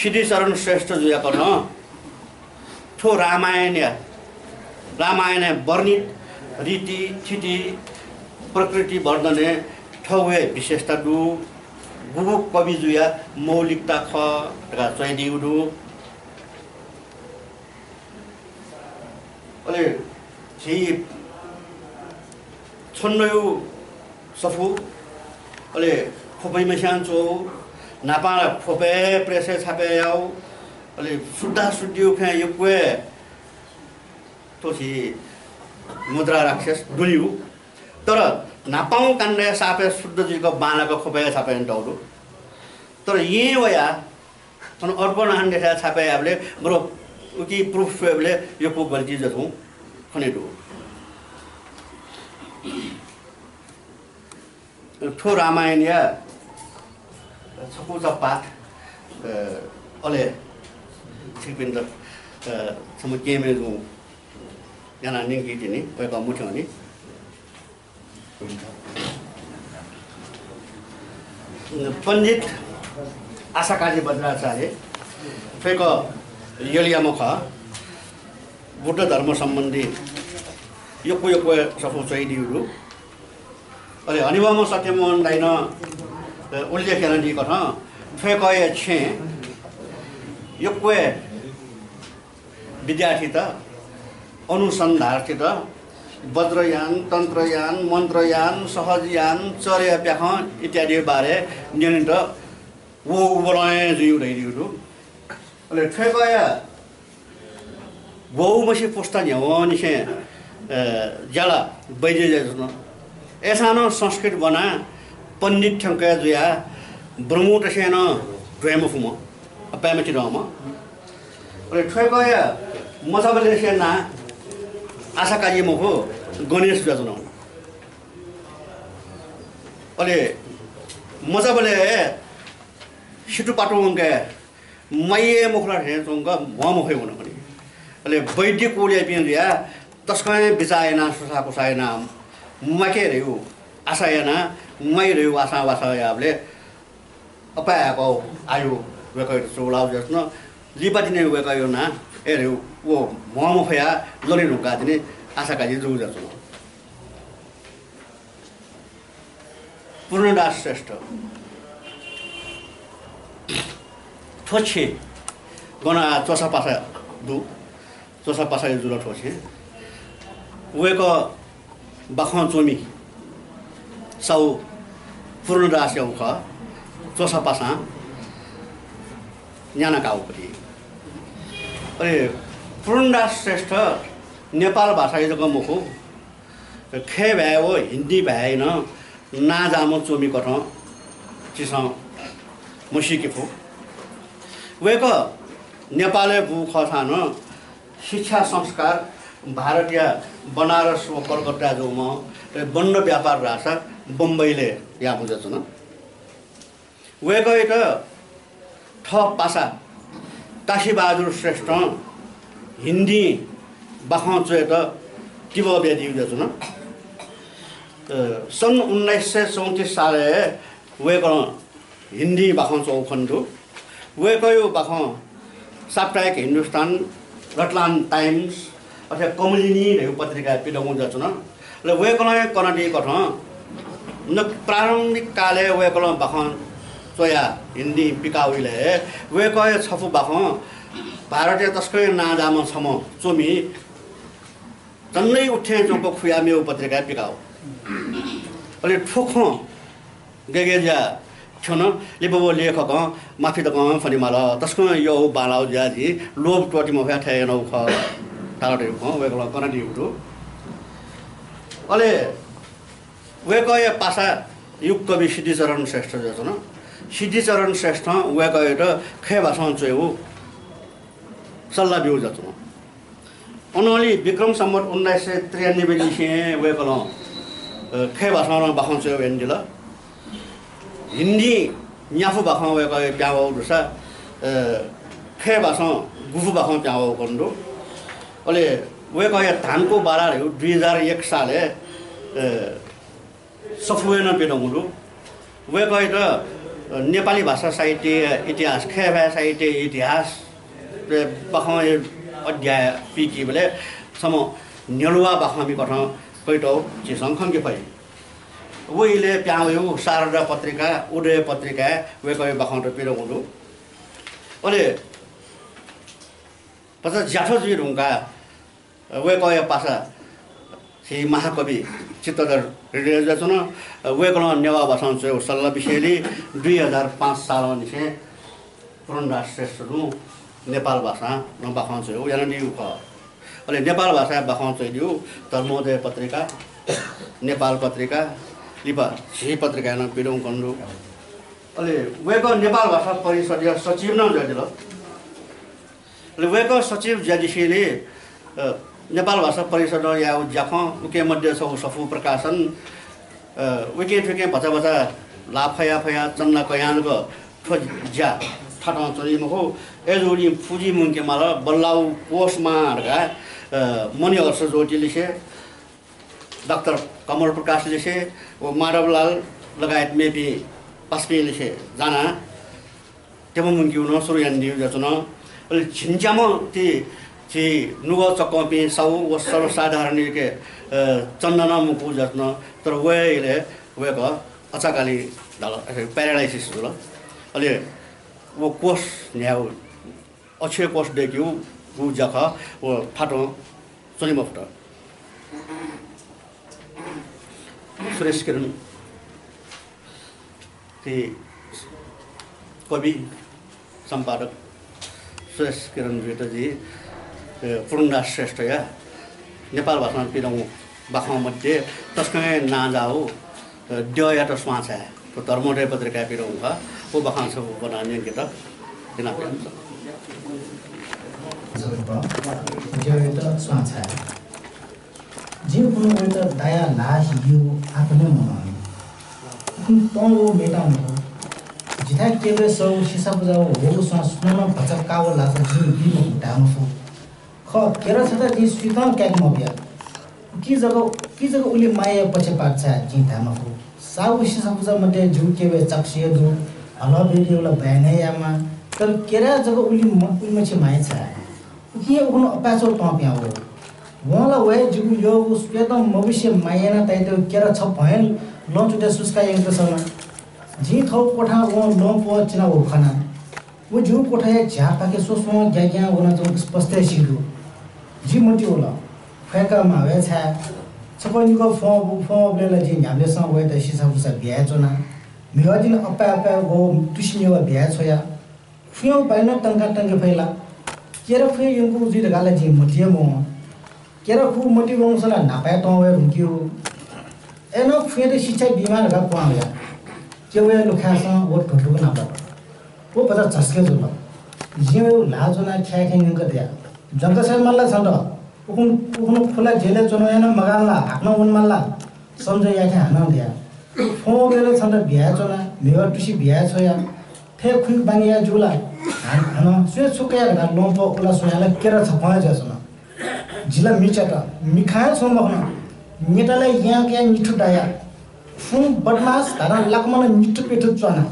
सिद्धिचरण श्रेष्ठजुया कथं थ्व रामायणया, रामायणय् वर्णित रीति, थिति, प्रकृति वर्णनय् थःगु हे विशेषता दु, गुगु कविजुया मौलिकता खः धकाः च्वयादीगु दु। अले झी छन्दया सफू, अले ख्वपय्म्हस्यां च्वःगु, न्हापां ला ख्वपय् प्रेसय् छापय् याःगु, अले शुद्धाशुद्धिया खँय् यक्व हे थ्व झी मुद्रा राक्षस दुनिगु। तर न्हापांगु काण्डय् सापय् शुद्ध जुइक बांलाक ख्वपय् छापय् यानातःगु दु। तर येँ वयाः थन अर्पण हाण्डे थाय् छापय् याःबलय् बरु उकी proof स्वयेबलय् यक्व गल्ती जक खने दु। थ्व रामायणया छकूचा पाठ, अ, अले छिकपिन्त, अ, छम्ह केहेँ मय्जुं यानाः न्यंकी तिनि, वय्कः मथ्यंनि। पण्डित आशाकाजी वज्राचार्य, थ्वय्कः यलयाम्ह खः। बुद्ध धर्म सम्बन्धी यक्व यक्व सफू च्वयादीगु दु। अले हनेबहःम्ह सत्यमोहन दाइनं, अ, उल्लेख यानादीकथं थ्वय्कःया छेँय् यक्व विद्यार्थीत, अनुसन्धार्थीत वज्रयान, तन्त्रयान, मन्त्रयान, सहजयान, चर्या प्याखं इत्यादि बारे न्यनेत व उबलय् जुइ धइदीगु दु। अले थ्वय्कःया ग्वःगुमछि पुस्ता न्ह्यवंनिसें, अ, ज्याला वैद्य जुयाच्वन। अय्सां नं संस्कृत ब्वनाः पण्डित थ्यंक जुयाः ब्रह्मोत्तरय् नं द्वये मफुम्ह, अपाय्म्ह चिधंम्ह। अले थ्वय्कःया मचाबलय् नं आशा काजी मखु, गणेश जुयाच्वन। अले मचाबलय् सितुपातु वंकाः म्वाये मखु ला थें च्वंक म्वाः मफया वन खनी। अले वैद्य कुलयापिं जुयाः तसकं हे बिचाः यानाः सुसाःकुसाः यानाः म्वाके धइगु आशा यानाः म्वाये धइगु आशावासः याःबलय् अपाय् हाय्कः आयु वय्कःयात च्वःलाःगु जुयाच्वन। लिपा तिनि वय्कःया नां अय् धइगु व म्वाः मफयाः लने धुंकाः तिनि आशा काजी जूगु जुयाच्वन। पूर्णदास श्रेष्ठ। थ्व छेँ गन आः च्वसापासा दु, च्वसापासा जुल थ्व छेँ। वय्कः बाखं च्वमि साहु पूर्णदासया खः, च्वसापासां न्याना काःगु पति। अले पूर्णदास श्रेष्ठ नेपाल भाषाया जक मखु, खय् भाय् व हिन्दी भाय् नं नांजाःम्ह च्वमि कथं झीसं मसीके फु। वय्कः नेपालय् बू खःसां नं शिक्षा संस्कार भारतया बनारस व कलकत्ताय् जूम्ह, बन्द व्यापार धाःसा बम्बईलय् याःम्ह जुयाच्वन। वय्कःयात थः पासा तासीबहादुर श्रेष्ठं हिन्दी बाखं च्वयेत तिबः बियादीगु जुयाच्वन। अ, सन् उन्नाइस सय चौंतिस सालय् वय्कलं हिन्दी बाखं च्वःगु खनेदु। वय्कःया बाखं साप्ताहिक हिन्दुस्तान, रतलाम टाइम्स, अथे कमलिनी धइगु पत्रिकाय् पिदंगु जुयाच्वन। अले वय्कलं हे कनादीकथं न प्रारम्भिक कालय् वय्कलं बाखं च्वयाः हिन्दी पिकाःगुलिं हे वय्कःया छपु बाखं भारतया तसकं नांजाःम्ह छम्ह च्वमि झन्डै उथें च्वंक खुयाः मेगु पत्रिकाय् पिकाः। अले थ्व खँ गय् गय् जुयाः थ्यन, लिपा व लेखकं माफी तकं फ्वनेमाल। तसकं यःगु बांलाःगु जुयाः जिं लोभ त्वःते मफयाः थथे यानागु खः धाल धइगु खँ वय्कलं कनादीगु दु। अले वय्कःया पासा युगकवि सिद्धिचरण श्रेष्ठ जुयाच्वन। सिद्धिचरण श्रेष्ठं वय्कःयात खय् भासं च्वयेगु सल्लाह ब्यूगु जुयाच्वन। अनंलि विक्रम सम्वत उन्नाइस सय त्रियानब्बे निसें वय्कलं, अ, खय् भासं नं बाखं च्वयेगु यानादिल। हिन्दी न्याफु बाखं वय्कःया पिहां वःगु दुसा, अ, खय् भासं गुफु बाखं पिहां वःगु खनेदु। अले वय्कःया धानको बारा धइगु दुई हजार एक सालय्, अ, सफू हे नं पिदंगु दु। वय्कःयात, अ, नेपाली भाषा साहित्य इतिहास, खय् भाय् साहित्य इतिहास, अ, बाखं अध्याय पिकीबलय् छम्ह न्ह्यलुवा बाखंमि कथं कयातःगु झीसं खंके फइ। व इलय् पिहां वःगु शारदा पत्रिका, उदय पत्रिकाय् वय्कःया बाखंत पिदंगु दु। अले भचा ज्याझ्वः जुइ धुंकाः वय्कःया पासा झी महाकवि चित्तधर हृदय जुयाच्वन। वय्कलं नेवाः भासं च्वयेगु सल्लाह बिसेंलि दुई हजार पाँच सालंनिसें पूर्णदास श्रेष्ठजुं नेपाल भासं नं बाखं च्वयेगु यानादीगु खः। अले नेपाल भासय् बाखं च्वयादीगु धर्मोदय पत्रिका, नेपाल पत्रिका, लिपा झी पत्रिकाय् नं पिदंगु खनेदु। अले वय्कः नेपाल भाषा परिषदया सचिव नं जुयादिल। अले वय्कः सचिव जुयादिसेंलि, अ, नेपाल भाषा परिषदं याःगु ज्याखँ, उके मध्ये छगू सफू प्रकाशन, अ, उके थुके भचा भचा ल्हाः फया फया चन्दा कयां जक थ्व ज्या थातं च्वनी मखु। अय्जूगुलिं पुँजी मुंके माल, बल्लाःगु कोष माः धकाः, अ, मणिहर्ष ज्योति लिसे, डाक्टर कमल प्रकाश लिसे व माधवलाल लगायत मेपिं पासापिं लिसे जानाः त्यम्ह मुंकेगु नं सुरु यानादीगु जुयाच्वन। अले झिंच्याम्ह ति झी नुगः चक्कंपिं साहु व सर्वसाधारणयुके, अ, चन्दा नं मुकु जसन, तर वय् इलय् वय्‌कः अचाकाली धाल, अ, paralysis जुल। अले व कोष न्ह्याउ, अक्षय कोष दय्‌केउ व ज्याखः व थातं च्वने मफुत। सुरेश किरण ति कवि, सम्पादक सुरेश किरण जुइत जि, ए, पूर्णदास श्रेष्ठया नेपाल भाषां पिदंगु बाखं मध्ये तसकं हे नांजाःगु, ए, द्यःयात स्वां छाय्, थ्व धर्मोदय पत्रिकाय् पिदंगु खः। व बाखं छपु ब्वना न्यंकेत इनाप यानाच्वना। द्यःयात स्वां छाय्। जिं खुन्हु वयात दायाः ल्हाः हिकेगु आपालं मनंनि। उखुन्हु तं व मेता मखु। जिथाय् केबय् सःगु सिसापुजा व ह्वःगु स्वां सुनानं भचा काः वल धाःसा जिं बी मखु धाये मफु। खः, केरा छता जिं सुयातं कायेके मबिया। उकी जक, उकी जक उलि माया याये पक्षपात छाय् जिं धाये मफु। साःगु सिसापुजा मध्ये जिगु केबय् चाकुसि हे दु, हलहः ब्यदीगु ला बयान हे यायेमाः। तर केराय् जक उलि म-, उलिमछि माया छाय्। उकिं उखुन्हु अपाय्‌सकं तं पिहां वःगु। वं ला वयाः जिगु यःगु सुयातं मबुसे माया याना तयातःगु केरा छपु हे लं चुतय् सुचुका यंकेत सःना। जिं थःगु क्वथां वं ल्वहंप्वः चिनावःगु खना। व जिगु क्वथाया झ्याःपाखे स्वस्वं ग्याग्यां वनाच्वंगु स्पष्ट हे सी दु। जि मतिइ वल। ख्वय्‌का माः वये छाय्। छकः निकः फ्वं, फ्वंबलय् ला जिं न्ह्याबलेसं वयात सिसापुसा बियाच्वना। म्हिगः तिनि अपाय् अपाय् व तुसि मेवा बियाछ्वया। खुयां बाय् नं तंकातंके फइ ला? केरा खुया यंकूगु जुइ धकाः ला जिं मतिइ हे मवं। केरा खू मतिइ वंसा ला न्हापाय् तं वये धुंकीगु। अय्‌नं खुयात शिक्षा बीमाः धकाः क्वहां वया। केबया लुखाय्‌सं व धुधुक नापत। व भचा झसके जुल। जिं वयागु ल्हाः ज्वनाः ख्याये खँ न्यंक धया, ज्वंका छ्वये माल ला छन्त? उखुन्हु, उखुन्हु खुला जेलय् च्वनाः यानाः मगां ला हाकनं वने माल ला? सम्झ याये खँ हानं धया। फ्वंबलय् ला छन्त बियाच्वना, म्हिगः तुसि बियाछ्वया। थथे खुइक बांगे याये ज्यू ला? हान, हानं सुया छु कया धकाः ल्वहंप्वः उला स्वयाः ला केरा छपु हे जुयाच्वन। जि ला मि च्यात, मिखां हे छुं मखन। न्यता ला यां कयाः निथु दाया। फुं बदमास धाधां लाकमनं निथु पिथु च्वना।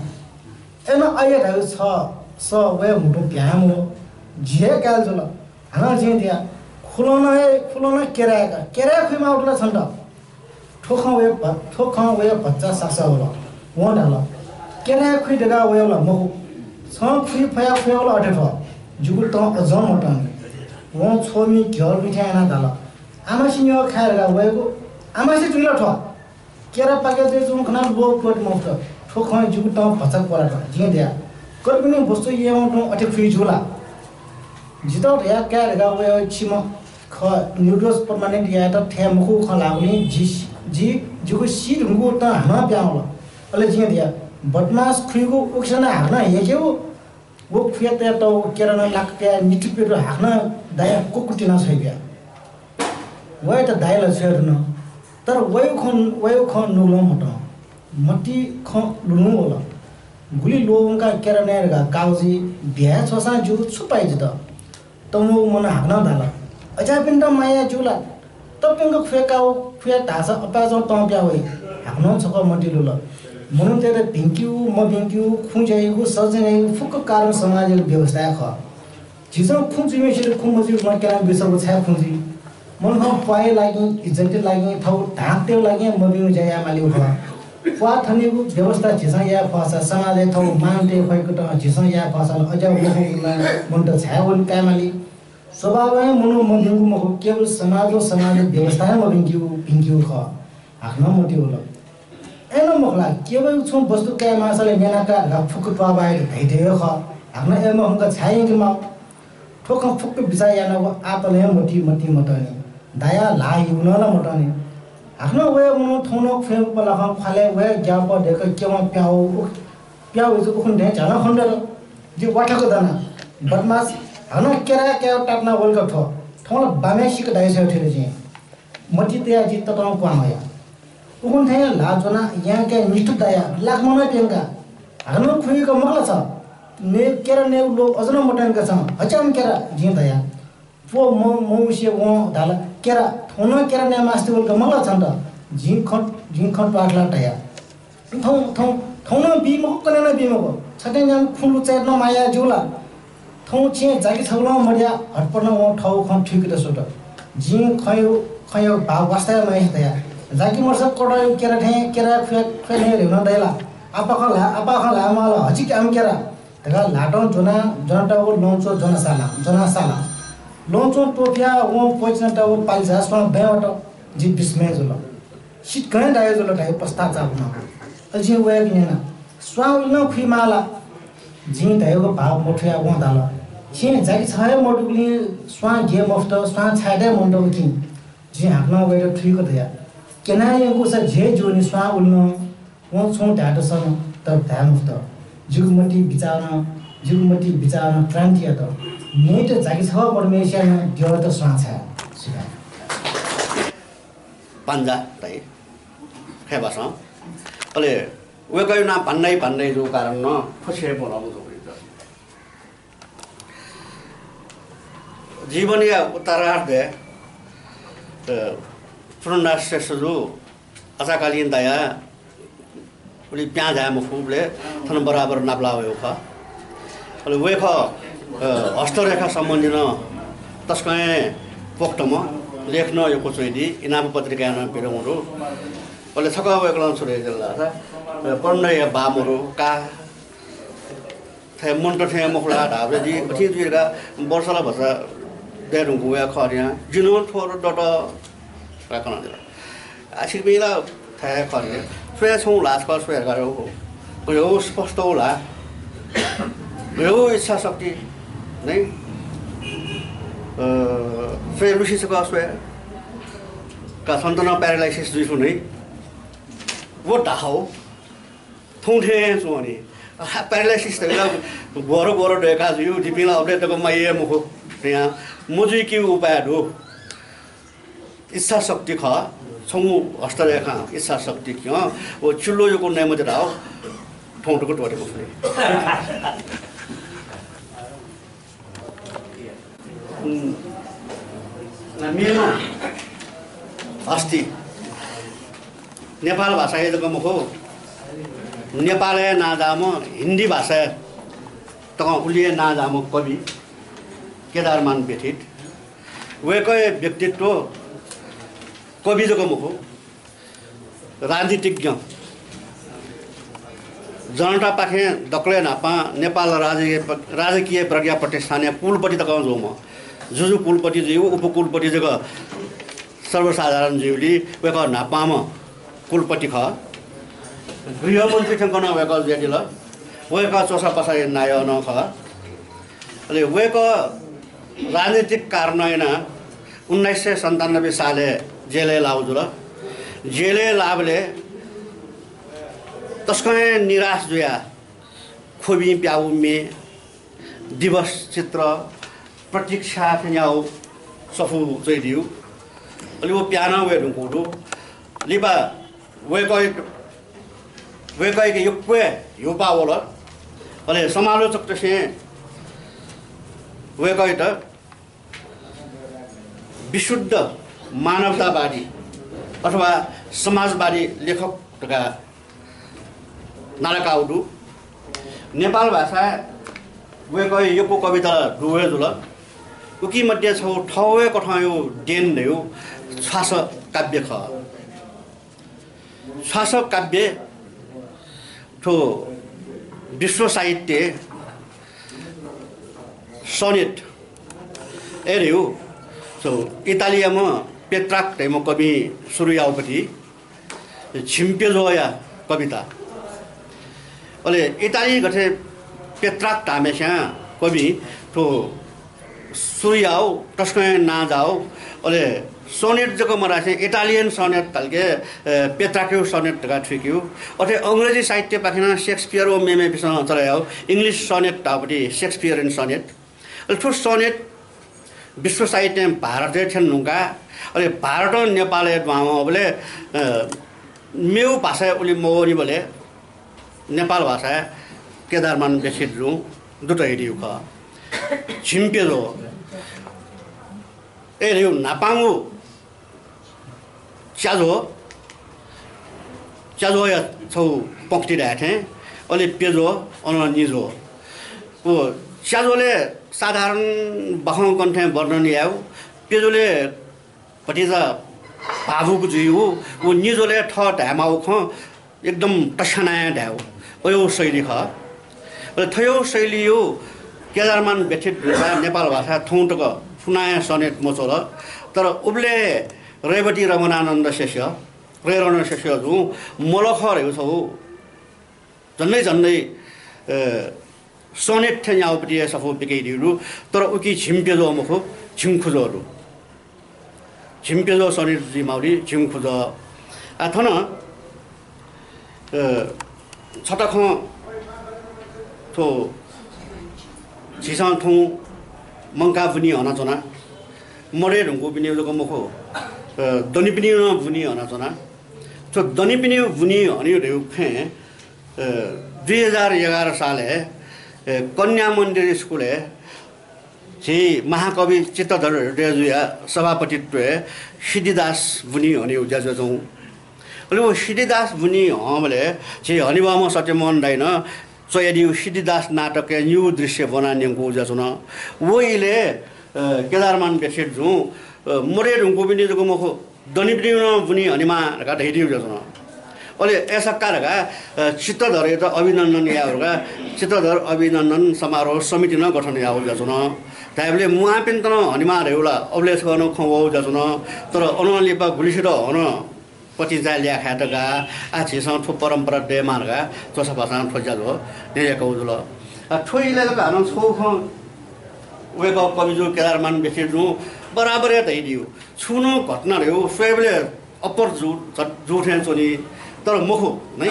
अय्‌नं अय्‌या धाःगु छ, स वया म्हुतुं प्याहां मवः। जि हे काय् जुल। हानं जिं धया, खुलं हे, खुलं केराय् का, केराय् खुइमाः वल ला छन्त? थ्व खँ वया भ-, थ्व खँ वया भचा सासः वल। वं धाल, केराय् खुइ धकाः वयागु ला मखु। छं खुइ फया खुयावल अथे थ्व। जिगु तं अझं मतंनि। वं छ्वमि घ्यः लुइथें यानाः धाल, आमासे न्यः खाये धकाः वयागु आमासे जुइ ला थ्व? केरा पाके जुयाच्वंगु खनाः ल्वः त्वःते मफुत। थ्व खँय् जिगु तं भचा क्वलात। जिं धया, कर्पिनि वस्तु ययेवं तुं अथे खुइ ज्यू ला? जितः धया काये धकाः वयागु छिम्ह खः, निर्दोष प्रमाणित यायेत थथे मखु खँ ल्हाःगुलिं जि, जि, जिगु सी धुंकूगु तं हानं प्याहां वल। अले जिं धया, बदमास खुइगु उकिसनं हाकनं हेकेगु। व खुया तयातःगु केरा नं लाक कयाः निथु पिथु हाकनं दायाः कुकुतिना छ्वयाबिया। वयात दाइ ला छ्वये धुन, तर वयागु खँ, वयागु खँ नुगलं मतं। मतिइ खँ लुलुं वल। गुलि ल्वःवंकाः केरा नये धकाः कागजी बियाछ्वःसां ज्यू, छु पाइ जितः? तंम्वःगु मनं हाकनं धाल, अज्याःपिन्त माया ज्यू ला? तःपिंक खुया काः, खुया धाःसा अपाय्‌सकं तं पिहां वइ। हाकनं छकः मतिइ लुल। मनूतय्‌त भिंकेगु, मभिंकेगु, खुँ ज्या याइगु, षड्यन्त्र याइगु फुक्क कारण समाजया व्यवस्था हे खः। झीसं खुँ जुइम्हय्‌सित खुँ मजुइम्ह क्यना बिस्याःगु छाय् खुँ जुइ? मनखं प्वाःया लागिं, इज्जतया लागिं, थःगु धाःथेंया लागिं मभिंगु ज्या याये मालीगु खः। प्वाः थनेगु व्यवस्था झीसं याये फःसा, समाजय् थःगु मान तये फइगु तं झीसं याये फःसा नं अज्याःगु मखुगु नं मनूत छाय् वने काये माली? स्वभावं हे मनू मभिंगु मखु, केवल समाज व समाजया व्यवस्था हे मभिंकेगु, भिंकेगु खः। हाकनं मतिइ वल। अय्‌नं मखु ला, केवल छुं वस्तु काये माःसा ला न्याना का धकाः फुक्क त्वाःबाः यात धइथें हे खः। हाकनं अय् मखंक छाय् यंके माः? थ्व खँ फुक्क बिचाः यानागु आपालं हे मतिइ, मतिइ मतंनि। दायाः ल्हाः हिउ नं ला मतंनि। हाकनं वया मनू थौं नं खुँय् पलाखं ख्वालय् वया ग्याःपः दय्‌क केवं प्याः वःगु, प्याः वइगु उखुन्हु थें झ्यालं खनेदत। जि वाथ्याक्क दना। बदमास, हानं केराय् काय् तातुना वल का थ्व। थौं ला बाम्हय् सिक दाइ छ्वये थ्यन जिं। मतिइ तयाः जि ततं क्वहां वया। उखुन्हु थें ल्हाः ज्वनाः यां काय् निथु दायाः लाकमनं प्यंकाः हाकनं खुइक मखु ला छ? नये, केरा नयेगु लोभ अझ नं मतंका छं, हच्याम केरा, जिं धया। व म-, मवसे वं धाल, केरा, थौं नं केरा नये मास्ति वल का मखु ला छन्त? जिं खँ, जिं खँ त्वाःथलाः धया। थौं, थौं, थौं नं बी मखु, कन्हय् नं बी मखु। छथें न्याम्ह खुँ लुचायेत नं माया ज्यू ला? थौं छेँ जाकि छगलं मदया हतपत नं वं थःगु खँ थुइकेत स्वत। जिं खँयु खँयु भाव वास्ता याये माइसे धया। जाकि मर्स कटयु केरा थें केरा खुया खुया थें रेगु नं दयला। आपाखं ला आपाखं ला माल हचिक आम केरा धकाः ल्हातं ज्वना ज्वनातःगु लँचो ज्वना साला ज्वना साला। लँचो त्वपुया वं प्वचिनातःगु पालिचा स्वां दयेवत। जि विस्मय जुल। सित गहें दायो जुल धायो पश्चाताप नं। अले जिं वय्‌क न्यना, स्वां उलि नं खुइमाः ला? जिं धयागु भाव मथुया वं धाल, छेँ जाकि छ हे मदुगुलिं स्वां गे मफुत, स्वां छाय्‌दय् मन्त उकिं। जिं हाकनं वय्‌त थुइक धया, क्यनायंगुसा झे ज्यूनि स्वां उलि नं। वं छुं धायेत सन, तर धाये मफुत। जिगु मति बिचालं जिगु मति बिचालं क्रान्ति यात। न्ययेत जाकि छगः मदुम्हेसिया नं द्यःत स्वां छाये। सुभाय्। पान्जा धाइ खय्‌बासं। अले वय्‌कःया नां भान्डाइ भान्डाइ जूगु कारण नं फुसे हे बोलाउनु जूगु खः। जीवनया उत्तरार्धय्, अ, पूर्णदास श्रेष्ठजु अचाकालीन दया उलि प्यां झाये मफुबलय् थन बराबर नापलाः वयेगु खः। अले वय्‌कः, अ, हस्तरेखा सम्बन्धी नं तसकं हे पोख्तम्ह लेख नं यक्व च्वइदी, इनाप पत्रिकाय् नं पिदंगु दु। अले छकः वय्‌कलं छु धयादिल धाःसा, अ, पण्डया बाः मरु, का थें मन्त थें मखु ला धाःबलय् जि अथे जुइ धकाः बर्ष ला भचा दये धुंकूगु वया खः नि। जिं नं थ्व दत धकाः कनादिल। आ, छिकपिं ला थथे खः नि। स्वया छुं ल्हाः छकः स्वये धकाः हो। यो स्पष्ट हो ला। यो इच्छा शक्ति नै। अ, स्वये लुसि छकः स्वये। का सन्त नं paralysis जुइ फु नै। वो धाः हो। थौं थें च्वं नि। आ, paralysis धइगु ला ग्वःर ग्वःर दय्‌का जुइ, जिपिं ला अबलय् तक माइ हे मखु। त्यहाँ मजुइकेगु उपाय दु। इच्छा शक्ति खः, छंगु हस्तरेखा इच्छा शक्ति खः, व चिल्लो यक्व नये मते धाः, थौं तक त्वःते मफु नि। उम्, मेम्ह हस्ती। नेपाल भाषाय् जक मखु, नेपालय् नांजाःम्ह, हिन्दी भाषाय् तकं उलि हे नांजाःम्ह कवि केदारमान बेथित। वय्‌कःया व्यक्तित्व कवि जक मखु, राजनीतिज्ञ। जनतापाखें दकलय् न्हापां नेपाल राजकीय, राजकीय प्रज्ञा प्रतिष्ठानया कुलपति तकं जूम्ह, जुजु कुलपति जुइगु, उपकुलपति जक सर्वसाधारण जुइगुलिं वय्‌कः न्हापांम्ह कुलपति खः। गृहमन्त्री थें कनं वय्‌कः जुयादिल। वय्‌कः च्वसापासाया नायः नं खः। अले वय्‌कः राजनीतिक कारणं यानाः उन्नाइस सय सन्तानब्बे सालय् जेलय् लाःगु जुल। जेलय् लाःबलय् तसकं हे निराश जुयाः ख्वबिं प्याःगु म्ये, दिवस चित्र, प्रतीक्षा थेंज्याःगु सफू च्वइदिउ। अले व प्यानं वये धुंकूगु दु। लिपा वय्‌कः, वय्‌कःयाके यक्व हे ह्यूपाः वल। अले समालोचकतय्‌सं वय्‌कःयात विशुद्ध मानवतावादी अथवा समाजवादी लेखक धकाः नालाकाउ दु। नेपाल भाषाय् वय्‌कःया यक्व कविता दुगु हे जुल। उकी मध्ये छगू थःगु हे कथंया देन धइगु छ्वासः काव्य खः। छ्वासः काव्य थ्व विश्व साहित्य सनेट ए रे हो। So, इटालियाम्ह पेत्राक धइम्ह कविं सुरु याःगु पति झिंप्यज्वःया कविता। अले इटाली गथे पेत्राक धाःम्हस्यां कविं थ्व सुरु याउ, तसकं हे नां जाउ। अले सनेट जक मधासें Italian sonnet धालके, अ, पेत्राकया सनेट धकाः थुइकेउ। अथे अंग्रेजी साहित्यपाखें नं शेक्सपियर व मेमेपिसं चले याउ, English sonnet धाःपति Shakespearean sonnet। अले थ्व सनेट विश्व साहित्यं भारतय् थ्यन धुंकाः, अले भारतं नेपालय् दुहां वंबलय्, अ, मेउ भाषाय् उलि मवनीबलय् नेपाल भाषाय् केदारमान बेथित जुं दुत हे दिउ खः। झिंप्यज्वः। ए, न्हापांगु च्याज्वः, च्याज्वःया छगू पंक्ति धाये थें, अले प्यज्वः, अन निज्वः। व च्याज्वलय् साधारण बाखं कण्ठय् वर्णन यायेगु, प्यज्वलय् भतिचा भावुक जुइगु, व निज्वलय् थः धायेमाःगु खँ एकदम तस्यानाः धायेगु, अय् शैली खः। अले थय् शैलीया केदारमान व्यथित धुंकाः नेपाल भाषाय् थौं तक सुनां हे सनेट मच्वल। तर उबलय् रेवती रमणानन्द शिष्य, रेरण शिष्य जुं मलख धयागु छगू झन्डै झन्डै, अ, सनेट थें न्याःगु पति हे सफू पिकयादीगु दु। तर उकी झिंप्यज्वः मखु, झिंखुज्वः दु। झिंप्यज्वः सनेट जुइमाःगुलिं झिंखुज्वः। आ, थन, अ, छता खँ थ्व झीसं थौं मंकाः बुनी हनाच्वना। मदये धुंकूपिनिगु जक मखु, अ, दनिपिनिगु नं बुनी हनाच्वना। थ्व दनिपिनिगु बुनी हनेगु धयागु खँय्, अ, दुई हजार एघार सालय्, अ, कन्या मन्दिर स्कुलय् झी महाकवि चित्तधर हृदयजुया सभापतित्वय् सिद्धिदास बुनी हनेगु ज्या जुयाच्वंगु। अले व सिद्धिदास बुनी हंबलय् झी हनेबहःम्ह सत्यमोहन दाइनं च्वयादीगु सिद्धिदास नाटकय् निगू दृश्य ब्वनाः न्यंकूगु ज्या जुयाच्वन। व इलय्, अ, केदारमान व्यथित जुं, अ, मदये धुंकूपिनि जक मखु, दनिपिनिगु नं बुनी हनेमाः धकाः धयादीगु जुयाच्वन। अले अय् सकल धकाः, अ, चित्तधरयात अभिनन्दन यायेगु धकाः चित्तधर अभिनन्दन समारोह समिति नं गठन याःगु जुयाच्वन। धायेबलय् म्वाःपिन्त नं हनेमाः धयागु ला अबलय् छकः नं खँ वःगु जुयाच्वन। तर अनं लिपा गुलिसित हनं पतिंचाय् ल्याखायेत गाः, आः झीसं थ्व परम्परा दयेमाः धकाः च्वसापासां थ्व ज्याझ्वः न्ह्यज्याकागु जुल। आः थ्व इलय् जक हानं छगू खँ वय्कः कविजु केदारमान व्यथित जुं बराबर हे धयादीगु। छुं नं घटना धयागु स्वयेबलय् अप्पर जू, जू थें च्वनी, तर मखु, नै।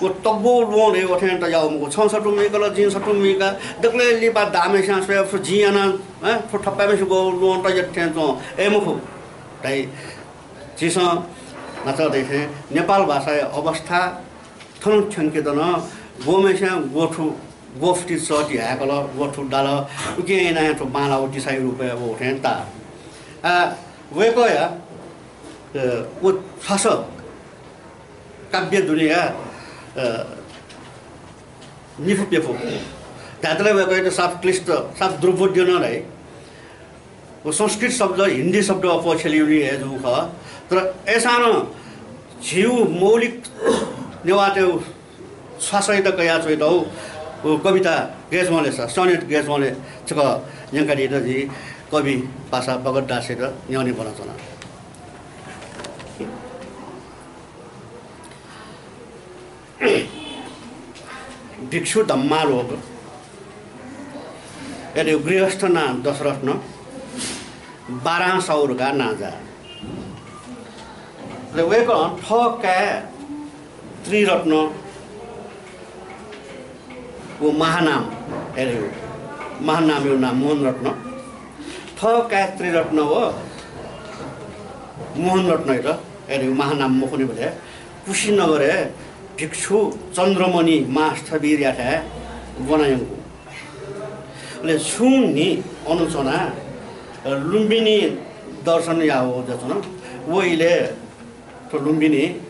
व तग्वः ल्वहं धयागु अथें तज्याःगु मखु। छं सत्तु मुइकल, जिं सत्तु मुइका, दकलय् लिपा दाम्हस्यां स्वयाः थ्व जिं याना, हँ, थ्व थपाय्म्हसिगु ल्वहं तज्यात थें च्वं, अय् मखु धाइ। झीसं न्हाचः धयाथें नेपाल भाषाया अवस्था थन थ्यंकेत नं ग्वम्हस्यां ग्वथु, ग्वफुति सःति हाय्कल, ग्वथु दाल, उकिं यानाः थ्व बांलाःगु तिसाया रूपय् वःगु थें ताः। आ, वय्कःया, अ, व छ्वासः काव्य दुनेया, अ, निफुप्यफु। धायेत ला वय्कःयात साफ क्लिष्ट, साफ दुर्बोध्य नं धाइ। व संस्कृत शब्द हिन्दी शब्द अप्वः छ्यलीगुलिं हे जूगु खः। तर अय्सां नं झीगु मौलिक नेवाःतय्गु छ्वासःयात कयाः च्वयातःगु व कविता गय् च्वंले सा, सनेट गय् च्वंले छकः न्यंकादीत जिं कवि पासा भगतदासयात न्ह्यःने ब्वनाच्वना। भिक्षु धम्मालोक, अले गृहस्थ नां दशरत्न, बारां साहु धकाः नांजाः। अले वय्कलं थः काय् त्रिरत्न व महानाम, अले महानामया नां मोहनरत्न, थः काय् त्रिरत्न व मोहनरत्नयात, अले महानाम मखुनिबलय् कुशीनगरय् भिक्षु चन्द्रमणि महास्थविरयाथाय् ब्वनायंकूगु। अले छुं न्हि अन च्वनाः लुम्बिनी दर्शन याःगु जुयाच्वन। व इलय् थ्व लुम्बिनी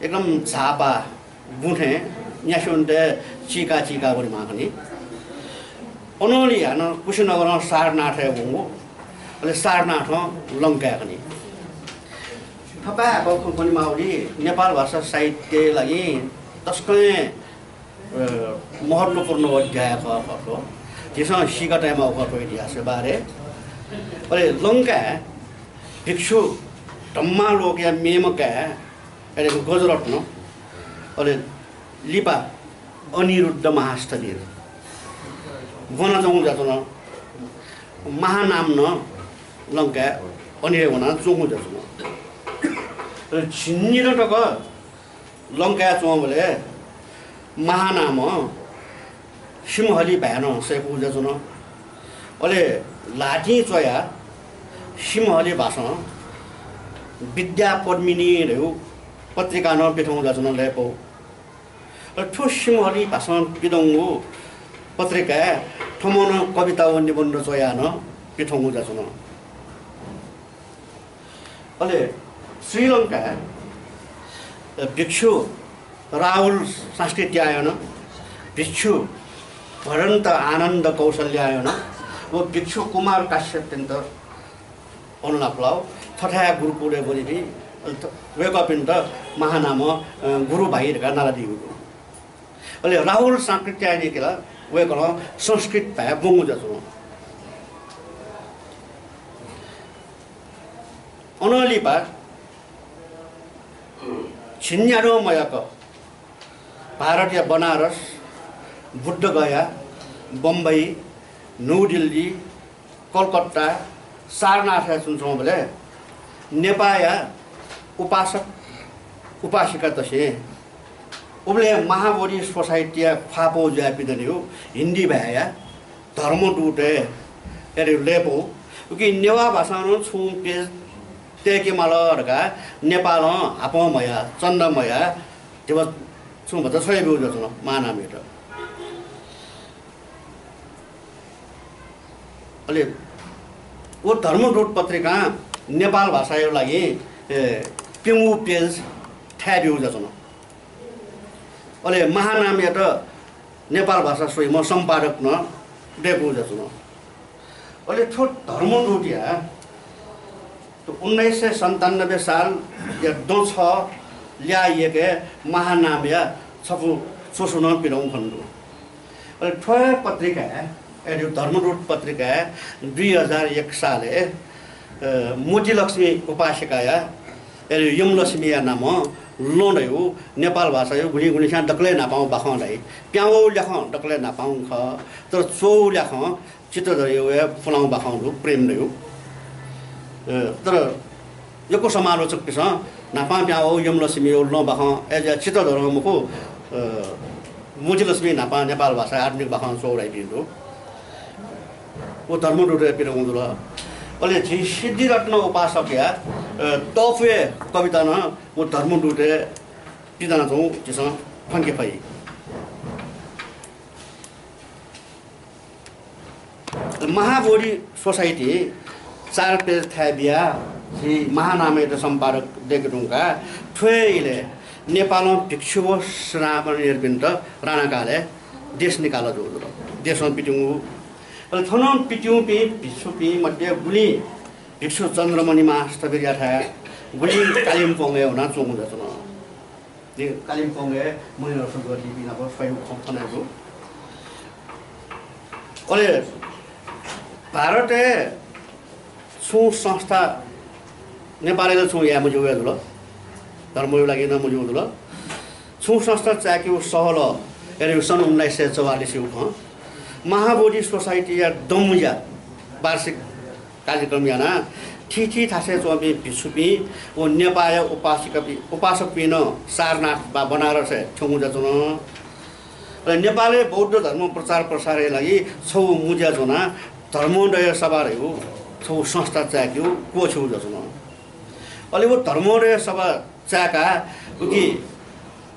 एकदम झापा बुँ थें न्यासि वनेत चीका चीका वनेमाः खनी। अनंलि हानं कुशीनगरं सारनाथय् वंगु, अले सारनाथं लंकाय् खनी। थपाय् हाकः खँ कनेमाःगु नेपाल भाषा साहित्यया लागि तसकं, अ, महत्त्वपूर्ण अध्याय खः, खः थ्व। झीसं सीका तयेमाःगु खः थ्व इतिहासया बारे। अले लंकाय् भिक्षु धम्मालोकया मेम्ह काय्, अले गजरत्न, अले लिपा अनिरुद्ध महास्थविर ब्वनाच्वंगु जुयाच्वन। महानाम नं लंकाय् अन हे वनाच्वंगु जुयाच्वन। अले झिंनिदँ तक लंकाय् च्वंबलय् महानामं सिंहली भाय् नं सय्कूगु जुयाच्वन। अले ल्हातिं च्वयाः सिंहली भासं विद्यापद्मिनी धयागु पत्रिका नं पिथंगु जुयाच्वन लय्‌पौ। अले थ्व सिंहली भासं पिदंगु पत्रिकाय् थःम्हं नं कविता व निबन्ध च्वयाः नं पिथंगु जुयाच्वन। अले श्रीलंकाय् भिक्षु राहुल शास्त्री त्यायन, भिक्षु भदन्त आनन्द कौशल्यायन, व भिक्षु कुमार काश्यपपिन्त अनुलाप लाव थथाय् गुरुकुलय् ब्वनीपिं, अले थ-, वय्कःपिन्त महानाम, अ, गुरु भाइ धकाः नालादीगु दु। अले राहुल सांकृत्यायनीके ला वय्कलं संस्कृत भाय् ब्वंगु जुयाच्वन। अनं लिपा झिंन्यादँ मयाक भारतया बनारस, बुद्धगया, बम्बई, न्यू दिल्ली, कलकत्ता, सारनाथय् च्वनाच्वंबलय् नेपाःया उपासक उपासिकातय्सं उबलय् महाबोधि सोसाइटीया ख्वाःपौ जुयाः पिदनेगु हिन्दी भाय्या धर्मदूतय् अथे लय्पौ, उकी नेवाः भाषां नं छुं पेज तय्के माल धकाः नेपालं हापं मयाः, चन्दा मयाः, धिबा छुं भचा छ्वयाब्यूगु जुयाच्वन महानामयात। अले व धर्मदूत पत्रिकां नेपाल भाषाया लागि, ए, प्यंगू पेज थाय् ब्यूगु जुयाच्वन। अले महानामयात नेपाल भाषा स्वइम्ह सम्पादक नं दय्कूगु जुयाच्वन। अले थ्व धर्मदूतया उन्नाइस सय सन्तानब्बे सालया दँ छ ल्याः यकय् महानामया छपु च्वसु नं पिदंगु खनेदु। अले थ्व हे पत्रिकाय्, अले धर्मदूत पत्रिकाय् दुई हजार एक सालय्, अ, मोतीलक्ष्मी उपासिकाया, अले यमलक्ष्मीया नामं लँ धयागु नेपाल भाषाया गुलिं गुलिंसिनं दकलय् न्हापांगु बाखं धाइ। प्याहां वःगु ल्याखं दकलय् न्हापांगु खः, तर च्वःगु ल्याखं चित्रधरया पुलांगु बाखं दु, प्रेम धयागु। अ, तर यक्व समालोचकपिन्सं न्हापां प्याहां वःगु यमलक्ष्मीया लँ बाखं, अय्जुयाः चित्रधरं मखु, अ, मोतीलक्ष्मी न्हापां नेपाल भाषाया आधुनिक बाखं च्वःगु धाइपिं दु। व धर्मदूतय् पिदंगु जुल। अले झी सिद्धिरत्न उपासकया, अ, तःपुया कविता नं व धर्मदूतय् पिदनाच्वंगु झीसं खंके फइ। महाबोधि सोसाइटी चार पेज थाय् बियाः झी महानामयात सम्पादक दय्के धुंकाः थ्व हे इलय् नेपालं भिक्षु व श्रामणेरपिन्त राणाकालय् देश निकाल जूगु जुल। देशं पित्युंगु। अले थनं पित्युंपिं भिक्षुपिं मध्ये गुलिं भिक्षु चन्द्रमणि महास्थविरयाथाय्, गुलिं कालिम्पोङय् वनाच्वंगु जुयाच्वन। कालिम्पोङय् मणिहर्ष ज्योतिपिं नाप स्वयागु खँ फ्वनागु। अले भारतय् छुं संस्था, नेपालय् ला छुं याये मज्यूगु हे जुल, धर्मया लागि नं मज्यूगु जुल। छुं संस्था चायेकेगु सहल यानागु सन् उन्नाइस सय चौवालिसयागु खँ। महाबोधि सोसाइटीया दँमुँज्या वार्षिक कार्यक्रम यानाः थीथी थासय् च्वंपिं भिक्षुपिं व नेपाःया उपासिकापिं, उपासकपिं नं सारनाथ वा बनारसय् थ्यंगु जुयाच्वन। अले नेपालय् बौद्ध धर्म प्रचार प्रसारया लागि छगू मुँज्या ज्वनाः धर्मोदय सभा धयागु छगू संस्था चायेकेगु क्वःछिगु जुयाच्वन। अले व धर्मोदय सभा चायेकाः उकी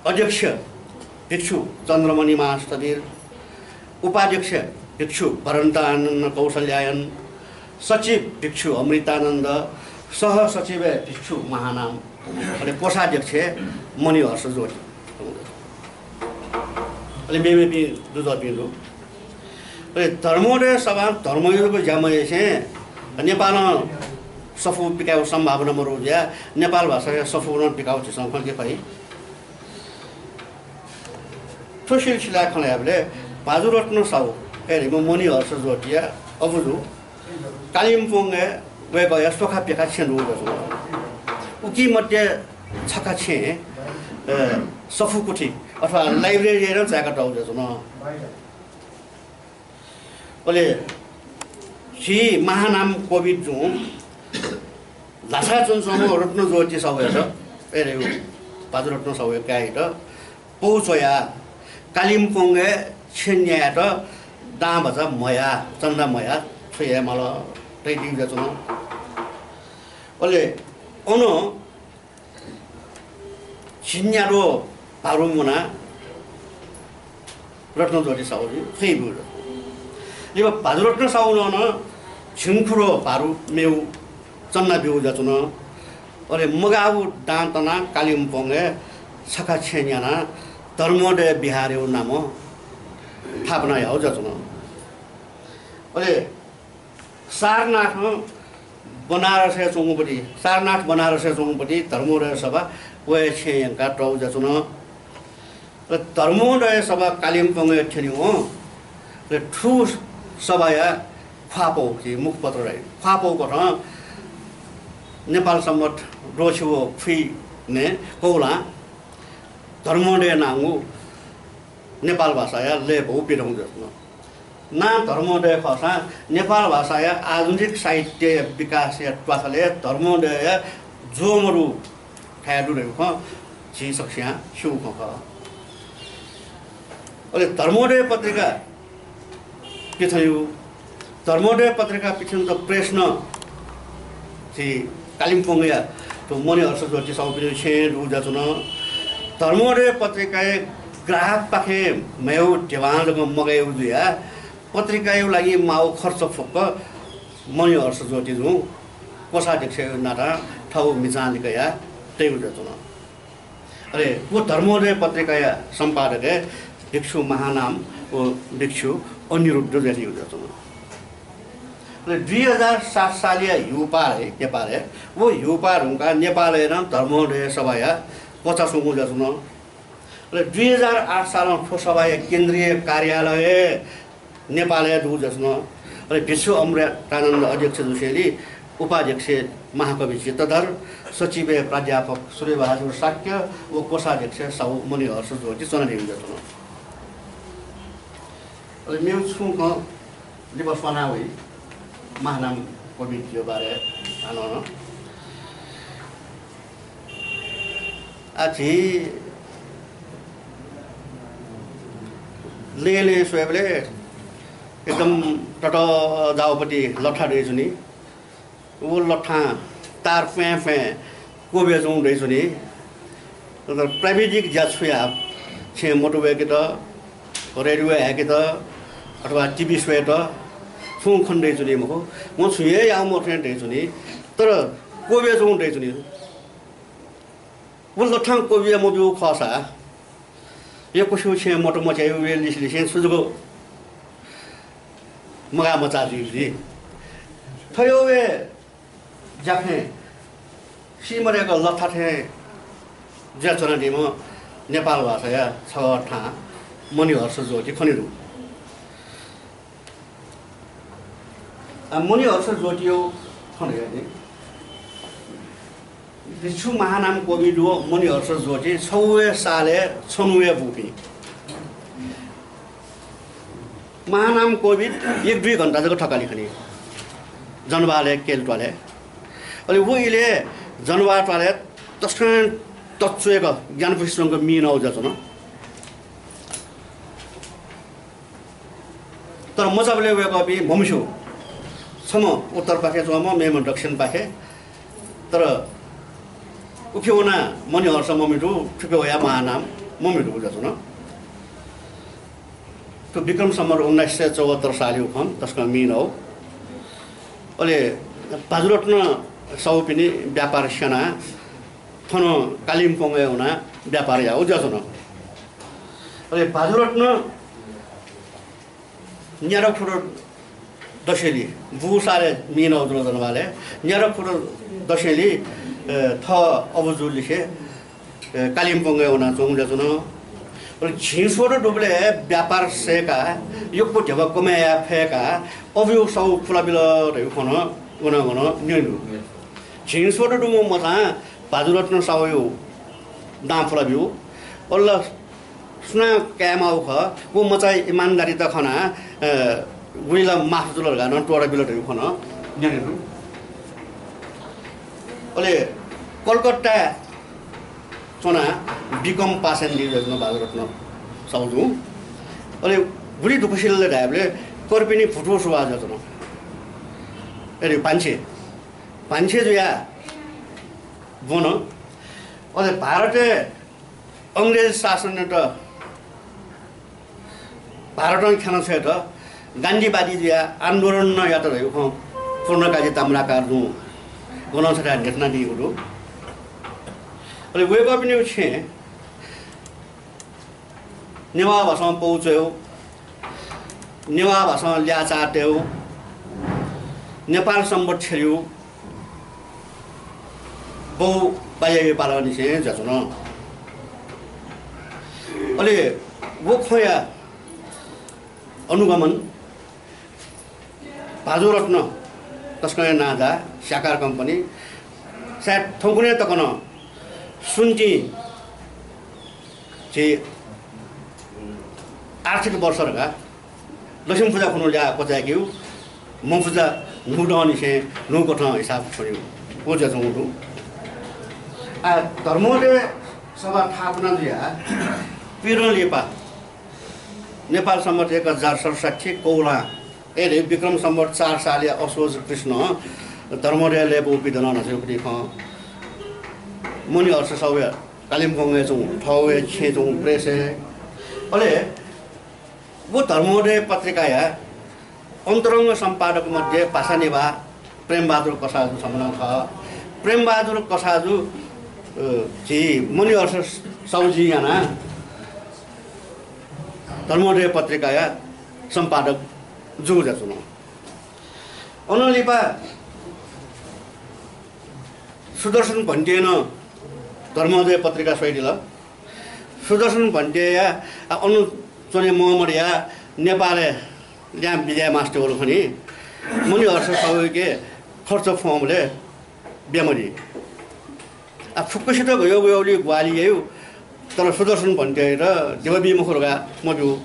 अध्यक्ष भिक्षु चन्द्रमणि महास्थविर, उपाध्यक्ष भिक्षु भदन्तानन्द कौशल्यायन, सचिव भिक्षु अमृतानन्द, सहसचिव भिक्षु महानाम, अले कोषाध्यक्ष मणिहर्ष ज्योति। अले मेमेपिं दुजःपिं दु। अले धर्मोदय सभां धर्मयोगु ज्या मयासें नेपालं सफू पिकायेगु सम्भावना मदु जुयाः नेपाल भाषाया सफू नं पिकाः झीसं खंके फइ। थ्व सिलसिलाय् खँ ल्हायेबलय् भाजुरत्न साहु, अय् धाःम्ह मणिहर्ष ज्योतिया अबुजु, कालिम्पोङय् वय्कःया स्वखा प्यखा छेँ दुगु जुयाच्वन। उकी मध्ये छखा छेँ, अ, सफूकुथि अथवा library नं चायेकातःगु जुयाच्वन। अले झी महानाम कोविद जुं ल्हासाय् च्वनाच्वंम्ह रत्नज्योति साहुयात, अय् धाःगु भाजुरत्न साहुया काय्‌यात पौ च्वयाः कालिम्पोङय् छेँ न्यायेत दां भचा मयाः, चन्दा मयाः छु याये माल धयादीगु जुयाच्वन। अले अन झिंन्याद्वः भारुं वनाः रत्नज्योति साहुयात छ्वयाब्यूगु जुल। लिपा भाजुरत्न साहुं नं झिंखुद्वः भारुं मेगु चन्दा ब्यूगु जुयाच्वन। अले मगाःगु दां तनाः कालिम्पोङय् छखा छेँ न्यानाः धर्मोदय विहारया नामं थापना याःगु जुयाच्वन। अले सारनाथं बनारसय् च्वंगुपति, सारनाथ बनारसय् च्वंगुपति धर्मोदय सभा व हे छेँय् यंकाः तःगु जुयाच्वन। अले धर्मोदय सभा कालिम्पोङय् थ्यनीवं। अले थ्व सभाया ख्वाःपाः, झी मुखपत्र धाइ, ख्वाःपाः कथं नेपाल संवत् द्वःछि व खुइन्हय् कौलां धर्मोदय नांगु नेपाल भाषाया लय्‌भौ पिदंगु जुयाच्वन। नां धर्मोदय खःसां नेपाल भाषाया आधुनिक साहित्यया विकासया त्वाथलय् धर्मोदयया ज्वः मदु थाय् दु धइगु खँ झी सकसियां स्यूगु खँ खः। अले धर्मोदय पत्रिका पिथनेगु, धर्मोदय पत्रिका पिथनेत प्रेस नं झी कालिम्पोङया थ्व मणिहर्ष ज्योति साहुपिनिगु छेँय् दुगु जुयाच्वन। धर्मोदय पत्रिकाया ग्राहकपाखें म्हय्‌गु ध्यबां जक मगाइगु जुयाः पत्रिकाया लागि माःगु खर्च फुक्क मणिहर्ष ज्योतिजुं कोषाध्यक्षया नातां थःगु म्हिचां लिकयाः तयागु जुयाच्वन। अले व धर्मोदय पत्रिकाया सम्पादकय् भिक्षु महानाम व भिक्षु अनिरुद्ध जुयाच्वन। अले दुई हजार सात सालया ह्युपाः हे नेपालय्, व ह्युपाः धुंकाः नेपालय् नं धर्मोदय सभाया क्वचा च्वंगु जुयाच्वन। अले दुई हजार आठ सालं थ्व सभाया केन्द्रीय कार्यालय नेपालय् दुगु जुयाच्वन। अले भिक्षु अमृतानन्द अध्यक्ष जुसेंलि उपाध्यक्ष महाकवि चित्तधर, सचिवय् प्राध्यापक सूर्यबहादुर शाक्य व कोषाध्यक्ष साहु मणिहर्ष ज्योति च्वनादीगु जुयाच्वन। अले मेगु छुं खँ लिपा स्वाना वइ, महानाम कोभिडया बारे हानं। आ, झी लँय् लँय् स्वयेबलय् एकदम ततःजाःगुपति लथां दइच्वनी। व लथां तार प्वाँय् प्वाँय् क्वब्या च्वंगु दइच्वनी। तर प्राविधिक ज्या छु याः, छेँ मत वय्‌केत, रेडियो हाय्‌केत अथवा टिभी स्वयेत छुं खँ दइच्वनी मखु। वं छुं हे याः मथें दइच्वनी, तर क्वब्या च्वंगु दइच्वनी। व लथां क्वब्या मब्यूगु खःसा यक्वसिगु छेँ मत मच्याइगु लिसें लिसें छु जक मगाः मचाः जुइ जुइ। थ्व हे ज्याखँय् सीमदय्‌क लथा थें जुयाच्वनादीम्ह नेपाल भाषाया छगः थां मणिहर्ष ज्योति खनेदु। आ, मणिहर्ष ज्योतिया खँ धयानि। भिक्षु महानाम कोभिड व मणिहर्ष ज्योति छगू हे सालय् छन्हु हे बूपिं। महानाम कोभिड एक दुई घण्टा जक थकालि खनी। जनबहालय् क्यले त्वालय्। अले व इलय् जनबहाः त्वालय् तसकं तच्वय्‌क ग्यानापुसे च्वंक मिनौ जुयाच्वन। तर मचाबलय् वय्‌कःपिं म्हमस्यू। छम्ह उत्तरपाखे च्वंम्ह, मेम्ह दक्षिणपाखे। तर उखे वनाः मणिहर्ष मम्यदु, थुखे वयाः महानाम मम्यदु जुयाच्वन। थ्व विक्रम सम्वत उन्नाइस सय चौहत्तर सालया खँ, तसकं मिनौ। अले भाजुरत्न साहुपिनि व्यापार स्यनाः थन कालिम्पोङय् वनाः व्यापार याःगु जुयाच्वन। अले भाजुरत्न न्यादँ खुदँ दसेंलि, बू सालय् मिनौ जुल जनबहालय्, न्यादँ खुदँ दसेंलि, अ, थः अबुजु लिसे, अ, कालिम्पोङय् वनाच्वंगु जुयाच्वन। अले झिंस्वदँ दुबलय् व्यापार सय्‌काः यक्व ध्यबा कमय् याये फय्‌काः अबुया साहु पुलाबिल धइगु खँ नं गनं गनं न्यनेदु। झिंस्वदँ दुम्ह मचां भाजुरत्न साहुया दां पुलाब्यू। अले सुनां कायेमाःगु खः, व मचाया इमानदारीता खनाः, अ, गुलि ला माफ जुल धकाः नं त्वःताबिल धइगु खँ नं न्यनेदु। अले कलकत्ताय् च्वनाः बीकम पास यानादीगु जुयाच्वन भाजुरत्न साहुजुं। अले गुलि दुःख सिल धायेबलय् कर्पिनि भुतू सुवाः जुयाच्वन। अले भान्छे, भान्छे जुयाः ब्वन। अले भारतय् अंग्रेज शासनयात भारतं ख्यानाछ्वयेत गान्धीवादी जुयाः आन्दोलन नं यात धइगु खँ पूर्णकाजी ताम्राकारजुं गनं छथाय् न्ह्यथनादीगु दु। अले वय्‌कःपिनिगु छेँ नेवाः भाषां पौ च्वयेगु, नेवाः भाषां ल्याःचाः तयेगु, नेपाल संवत छेलिउ बहुपाय्याया पालंनिसें जुयाच्वन। अले व खँया अनुगमन भाजु रत्न तसकं हे नांजाः स्याकार कम्पनी सायद थौंकन्हय् तक नं सुन्तिं झी आर्थिक वर्ष धकाः लक्ष्मी पुजा खुन्हु ल्याः क्वचाय्केउ, म्ह पुजा न्हूदँनिसें न्हूकथं हिसाब छ्वनेउ व जुयाच्वंगु दु। आ, धर्मोदय सभा थापना जुयाः पीदँ लिपा नेपाल संवत एक हजार सतसट्ठी कौलां, अले विक्रम संवत चार सालया असोज कृष्ण धर्मोदय लय्‌बौ पीदँ नं न्हाचः खः। मणिहर्ष साहुया कालिम्पोङय् च्वंगु, थौंया छेँय् च्वंगु प्रेसय्। अले व धर्मोदय पत्रिकाया अन्तरङ्ग सम्पादक मध्ये भाषा निभाः प्रेमबहादुर कसाःजु छम्ह नं खः। प्रेमबहादुर कसाःजु, अ, झी मणिहर्ष साहुजिं यानाः धर्मोदय पत्रिकाया सम्पादक जूगु जुयाच्वन। अनं लिपा सुदर्शन भन्तें नं धर्मोदय पत्रिका स्वयादिल। सुदर्शन भन्तेया, आ, अन च्वने म्वाः मदयाः नेपालय् ल्याहां बिज्याये मास्ति वल खनी। मणिहर्ष साहुके खर्च फ्वंबलय् ब्यामदी। आ, फुक्कसित गय् वयेगुली ग्वाहालि याइउ, तर सुदर्शन भन्तेयात धिबा बी मखु धकाः मब्यू।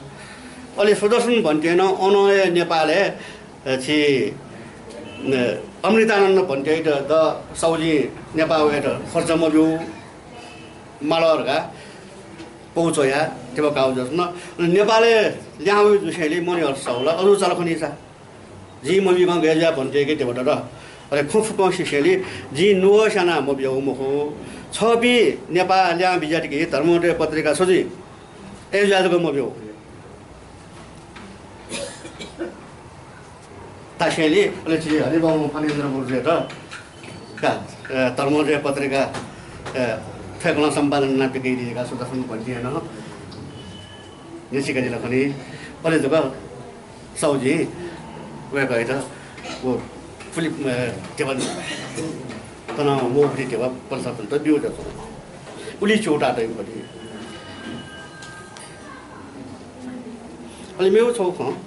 अले सुदर्शन भन्तें नं अनं हे नेपालय्, अ, झी, अ, अमृतानन्द भन्तेयात द साहुजिं नेपाः वयेत खर्च मब्यू, माल धकाः पौ च्वयाः धिबा काउ जुयाच्वन। अले नेपालय् ल्याहां वइ जुसेंलि मणिहर्ष साहु ला अजू चाल खनी सा। जिं मबीकं गय् जुयाः भन्तेके धिबा दत। अले खँ फुक्कं सिसेंलि जिं नुगः स्यानाः मब्यूगु मखु। छःपिं नेपाः ल्याहां बिज्यात कि धर्मोदय पत्रिका छु जुइ? अय् जुयाः जक मब्यू। धासेंलि अले झी हरिबाबु फणीन्द्र गुरुजुयात का, अ, धर्मोदय पत्रिका, अ, थ्वय्‌कलं सम्पादन यानाः पिकयादी धकाः सुदर्शन भन्तें नं न्ह्यचिकादिल खनी। अले जक साहुजिं वय्‌कःयात व पुलि, अ, धिबा तनं व पुलि धिबा पलसा पन्त ब्यू जुयाच्वन। उलि च्यूताः तयेगु खनी। अले मेगु छगू खँ,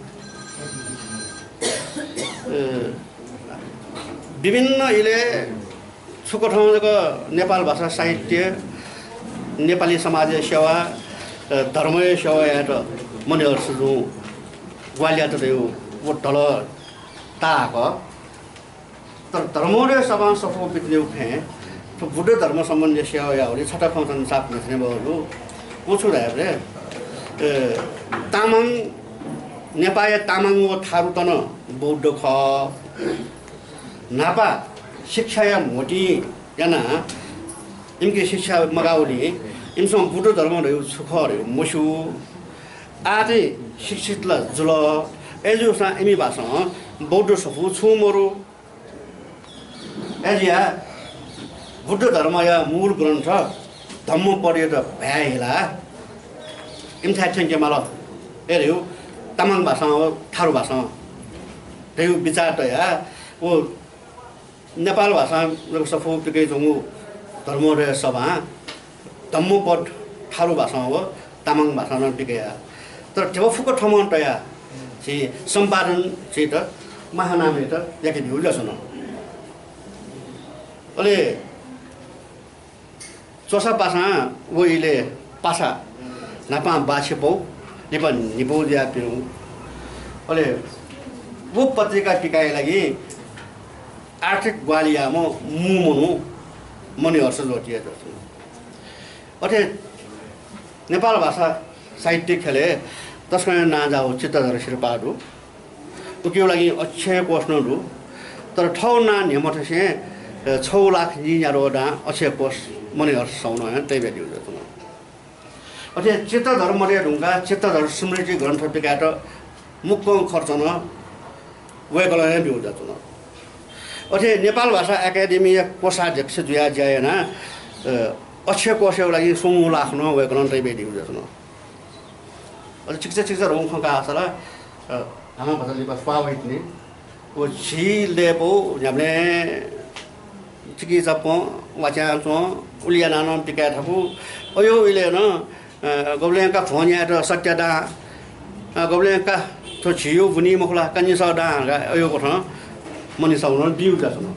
अ, विभिन्न इलय् छुकथं जक नेपाल भाषा साहित्य, नेपाली समाजया सेवा, अ, धर्मया सेवा यायेत मणिहर्षजुं ग्वाहालि यात धयागु व धलः ताहाकः। तर धर्मोदय सभां सफू पिकयादीगु खँय् थ्व बुद्ध धर्म सम्बन्धी सेवा याःगुलिं छता खँ छन्त छाप न्ह्यथने बहःगु दु। व छु धायेबलय्, अ, तामाङ, नेपाःया तामाङ व थारुत नं बौद्ध खः। न्हापा शिक्षाया म्होतिं यानाः इमिके शिक्षा मगाःगुलिं इमिसं बुद्ध धर्म धयागु छु खः धयागु मस्यू। आः चाहिँ शिक्षित ला जुल। अय्‌जूसां इमि भासं बौद्ध सफू छुं मरु। अय्‌जुयाः बुद्ध धर्मया मूल ग्रन्थ धम्मपदयात भाय् हिलाः इमिथाय् थ्यंके माल। अय्‌धयागु तामाङ भासं व थारु भासं धयागु बिचाः तयाः व नेपाल भासं जक सफू पिकयाच्वंगु धर्मोदय सभां धम्मपद थारु भासं व तामाङ भासं नं पिकया। तर धिबा फुक्क थम्हं तयाः झी सम्पादन झीत महानामयात याकेब्यूगु जुयाच्वन। अले च्वसा पासां व इलय् पासा न्हापां बाछि पौ, लिपा न्हिपौ जुयाः पिनु। अले व पत्रिका पिकाया लागि आर्थिक ग्वाहालि याःम्ह मू मनू मणिहर्ष ज्योतिया जुयाच्वन। अथे नेपाल भाषा साहित्य ख्यलय् तसकं नांजाःगु चित्तधर सिरपाः दु। उकिया लागि अक्षय कोष नं दु। तर थःगु नां न्ह्यमथेसें, अ, छगू लाख नीन्यादँ दां अक्षय कोष मणिहर्ष साहुं नं तयाबियादीगु जुयाच्वन। अथे चित्तधर मदये धुंकाः चित्तधर स्मृति ग्रन्थ पिकायेत मुक्कं खर्च नं वय्‌कलं हे ब्यूगु जुयाच्वन। अथे नेपाल भाषा एकेडेमीया कोषाध्यक्ष जुयाः ज्या यानाः, अ, अक्षय कोषया लागि स्वंगू लाख नं वय्‌कलं तयाबियादीगु जुयाच्वन। अले चिकिचा चिकिचा धुंकूगु खँ काःसा ला, अ, हामा भचा लिपा स्वावहित नि। व झी लय्‌पौ न्ह्याबलें चिकिचापं वाच्यां च्वं, उलि यानाः नं पिकाये थाकु। अयो इलय् नं, अ, गबलें का भ्वं न्यायेत सत्या दां, अ, गबलें का थ्व झियो बुनी मखु ला, का निसः दां धकाः अयो कथं मनिसौ नं बिउ जाच्वन।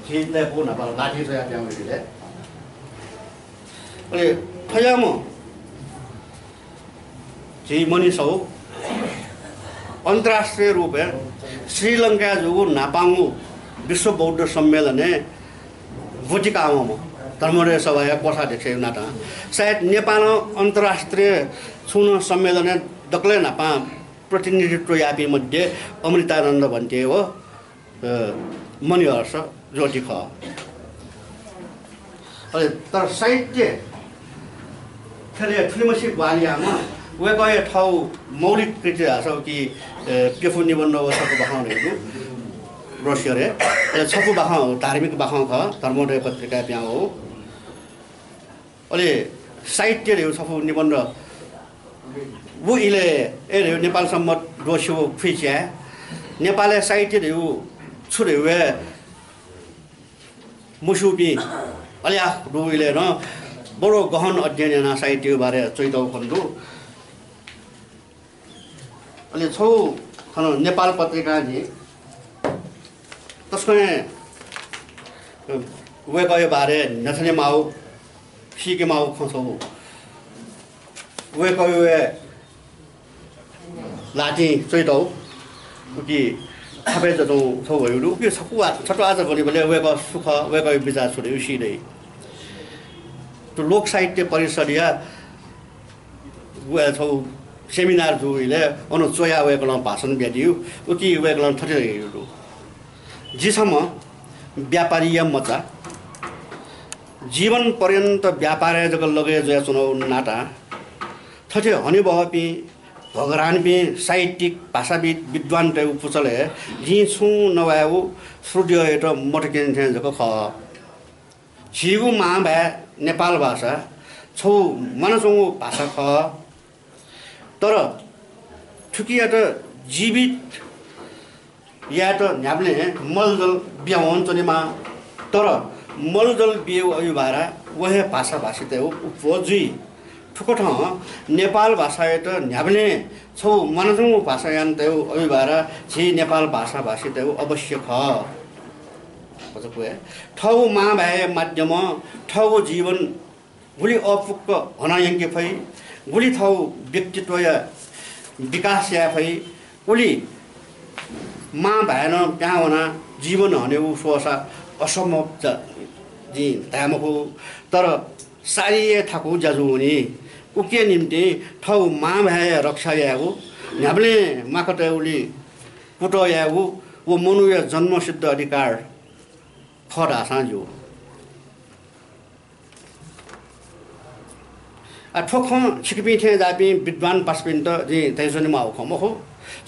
झी लय्‌पौ न्हापा लाठी च्वयाः पिहां वइबलय्। अले थज्याःम्ह झी मनिसौ अन्तर्राष्ट्रिय रूपय् श्रीलंकाय् जूगु न्हापांगु विश्व बौद्ध सम्मेलनय् ब्वति काःवंम्ह धर्मोदय सभाया कोषाध्यक्षया नातां सायद नेपालं अन्तर्राष्ट्रिय छुं नं सम्मेलनय् दकलय् न्हापां प्रतिनिधित्व याःपिं मध्ये अमृतानन्द भन्ते व अ, मणिहर्ष ज्योति खः। अले तर साहित्य ख्यलय् थुलिमछि ग्वाहालि याःम्ह वय्‌कःया थःगु मौलिक कृति धाःसा कि, अ, प्यफु निबन्ध व छपु बाखं धइगु ब्रोस्यरय्, अले छपु बाखं धार्मिक बाखं खः, धर्मोदय पत्रिकाय् पिहां वःगु। अले साहित्य धइगु छपु निबन्ध व इलय्, ए, धइगु नेपाल सम्बत द्वःछि व खुइच्याय् नेपालय् साहित्य धइगु छु धइगु हे मस्यूपिं अले आः दु इलय् नं बडो गहन अध्ययन यानाः साहित्यया बारे च्वइतःगु खने दु। अले छगू थन नेपाल पत्रिकां नि तसकं हे वय्‌कःया बारे न्ह्यथनेमाःगु, सीकेमाःगु खँ छगू। वय्‌कःया ल्हातिं च्वइतःगु, उकी छापय् च्वइतःगु छगू वइगु दु। उकी छकू आ-, छतु आचा ब्वनीबलय् वय्‌कः सु खः, वय्‌कःया बिचाः छु दइ, सी दइ। थ्व लोक साहित्य परिषदया व छगू seminar जूगु इलय् अन च्वयाः वय्‌कलं भाषण बियादीगु। उकी वय्‌कलं थथे धयादीगु दु, जि छम्ह व्यापारीया मचा, जीवन पर्यन्त व्यापारय् जक लगय् जुयाच्वनागु नातां थथे हनेबहःपिं भगरानपिं साहित्यिक भाषाविद् विद्वानतय्‌गु पुचलय् जिं छुं नवायेगु श्रद्धेयत मत क्यने थें जक खः। झीगु मांभाय् नेपाल भाषा छगू म्वानाच्वंगु भाषा खः। तर थुकियात जीवित यायेत न्ह्याबलें मलजल बियावं च्वनेमाः। तर मलजल बियेगु अभिभारा व हे भाषाभाषीतय्‌गु उपभोग जुइ। थुकथं नेपाल भाषायात न्ह्याबलें छगू म्वानाच्वंगु भाषा यानातयेगु अभिभारा झी नेपाल भाषाभाषीतय्‌गु अवश्य खः। थःगु मांभाय्‌या माध्यमं थःगु जीवन गुलि अःपुक्क हना यंके फइ, गुलि थःगु व्यक्तित्वया विकास याये फइ, उलि मांभाय् नं पिहां वनाः जीवन हनेगु स्वःसा असम्भव जा-, जिं धाये मखु, तर साह्रै हे थाकु ज्या जूवनी। उकिया निंतिं थःगु मांभाय्‌या रक्षा यायेगु, न्ह्याबलें माकतय् उलि कुतः यायेगु व मनूया जन्मसिद्ध अधिकार खः धाःसां ज्यू। आ, थ्व खँ छिकपिं थें जाःपिं विद्वान पासापिन्त जिं धयाच्वनेमाःगु खँ मखु।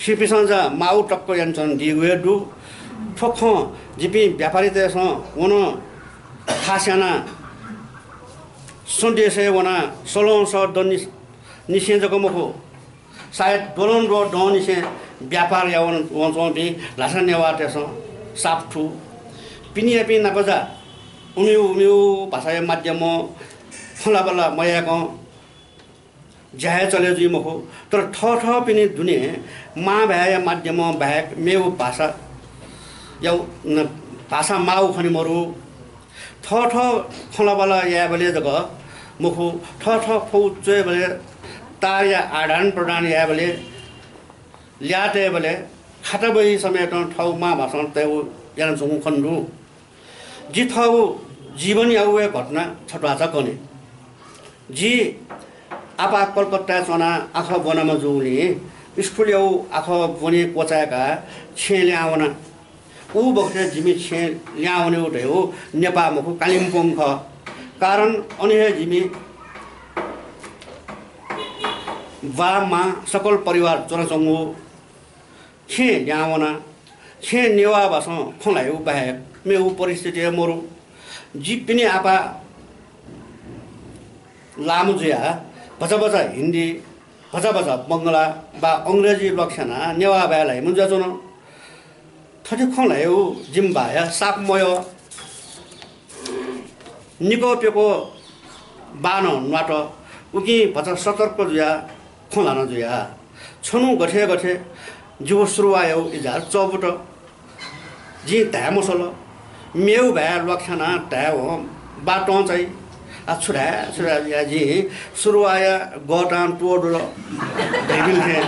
छिकपिन्सं जा माःगु तक्क यानाच्वनादीगु हे दु। थ्व खँ जिपिं व्यापारीतय्‌सं व नं खास यानाः स्वदेशय् वनाः सलं सः दनि-, निसें जक मखु, सायद द्वलंद्वः दंनिसें व्यापार यावं वंच्वंपिं ल्हासा नेवाःतय्‌सं साप थू। पिनेयापिं नाप जा उमिउ उमिउ भाषाया माध्यमं खँल्हाबल्हा मयाय्‌कं ज्या हे चले जुइ मखु। तर थःथःपिनि दुने मांभाय्‌या माध्यमं बाहेक मेगु भाषा याउ-, न, भाषा माःगु खने मरु। थःथः खँल्हाबल्हा यायेबलय् जक मखु, थःथः फौ च्वयेबलय्, तारया आदान प्रदान यायेबलय्, ल्याः तयेबलय्, खाता बही समेतं थःगु मांभाषां तयेगु यानाच्वंगु खने दु। जि थःगु जीवनयागु हे घटना छत्वाःचा कने। जि आपाः कलकत्ताय् च्वनाः आखः ब्वनाम्ह जूगुलिं स्कुलयागु आखः ब्वने क्वचाय्‌काः छेँ लिहां वना। उ बखतय् जिमि छेँ लिहां वनेगु धयागु नेपाः मखु, कालिम्पोङ खः। कारण अन हे जिमि बाः मां सकल परिवार च्वनाच्वंगु। छेँ लिहां वना, छेँ नेवाः भाषां खँ ल्हाइगु बाहेक मेगु परिस्थिति हे मरु। जि पिने आपाः लामु जुयाः भचा भचा हिन्दी, भचा भचा बंगला वा अंग्रेजी लक्ष्यानाः नेवाः भाय् ल्हाइम्ह जुयाच्वन। थथे खँ ल्हायेगु जिमि बाःया साप मयः। निकः प्यकः बाः नं न्वात। उकिं भचा सतर्क जुयाः खँ ल्हाना जुया। छन्हु गथे गथे जिगु सुरुवाःयागु इजहार चःबुत। जिं धाये मसल। मेगु भाय् ल्वाकछ्यानाः धायेवं बाः तं चाइ। आ, छु धाये, छु धाये जुयाः जिं सुरुवाःया गःतां त्वःदुल। धइपिं थें।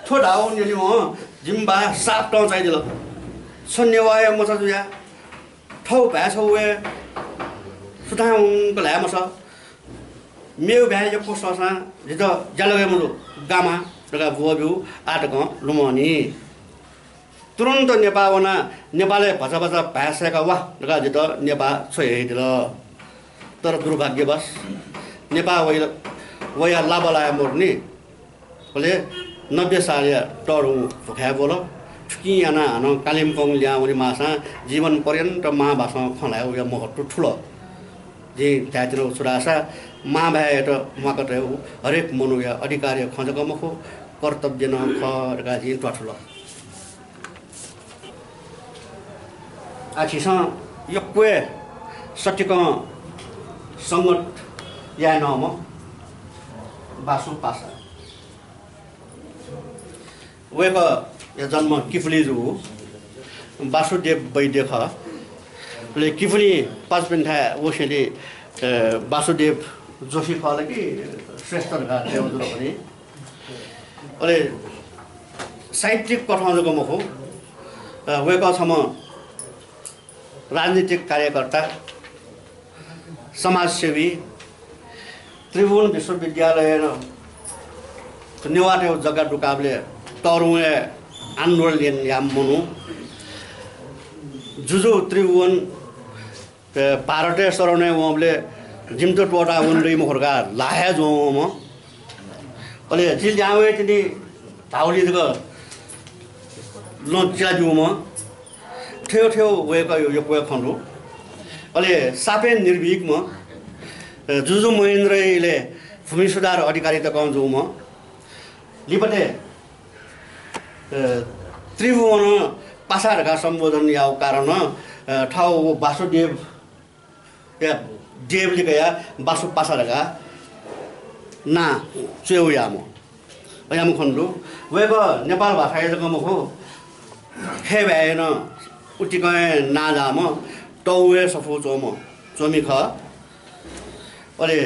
थ्व धाःगु न्यनेवं जिमि बाः साप तं चाइदिल। छ नेवाःया मचा जुया। थःगु भाय् छगू हे सुथां वंक ल्हाये मसः। मेगु भाय् यक्व सःसां जितः ज्यालगय् मजू, गामा धकाः ब्वःब्यू, आः तकं लुमंनि। तुरुन्त नेपाः वनाः नेपालय् भचा भचा भाय् सय्का वा धकाः जितः नेपाः छ्वयादिल। तर दुर्भाग्यवश नेपाः वया, वया लाबा लाये मरुनि। अले नब्बे सालया तःधंगु भुखाय् ब्वल। थुकिं यानाः हानं कालिम्पोङ लिहां वनेमाःसां जीवन पर्यन्त मांभासं खँ ल्हायेगुया महत्व थुल। जिं धायेत्यनागु छु धाःसा, मांभाय्‌यात म्वाका तयेगु हरेक मनूया अधिकारया खँ जक मखु, कर्तव्य नं खः धकाः जिं त्वाथुल। आः झीसं यक्व हे सतिकं संगत याये नःम्ह बासु पासा। वय्‌कःया जन्म किपुली जूगु, वासुदेव वैद्य खः। अले किपुली पासापिन्थाय् वसेंलि, अ, वासुदेव जोशी खः ला कि श्रेष्ठ धकाः तयेगु जुल भने। अले साहित्यिक कथं जक मखु, अ, वय्‌कः छम्ह राजनीतिक कार्यकर्ता, समाजसेवी, त्रिभुवन विश्वविद्यालयं नेवाःतय्‌गु जग्गा दुकाःबलय् तःधंगु हे आन्दोलन याःम्ह मनू। जुजु त्रिभुवन, अ, भारतय् शरणय् वंबलय् जिमित त्वःताः वने दइ मखु धकाः ल्हाः हे ज्वंम्ह। अले झी लिहां वये तिनि धाःगुलिं जक लं चिलाब्यूम्ह। थ्व थ्व वय्‌कःया यक्व हे खँ दु। अले सापय् निर्भीकम्ह, अ, जुजु महेन्द्रया इलय् भूमि सुधार अधिकारी तकं जूम्ह। लिपा तय्, अ, त्रिभुवन पासा धकाः सम्बोधन याःगु कारणं, अ, थः व वासुदेव या देवली कयाः बासु पासा धकाः नां च्वयेगु याःम्ह, याःम्ह खँ दु। वय्‌कः नेपाल भाषाया जक मखु, खय् भाय्‌या नं उतिकं हे नांजाःम्ह तःगु हे सफू च्वंम्ह च्वमि खः। अले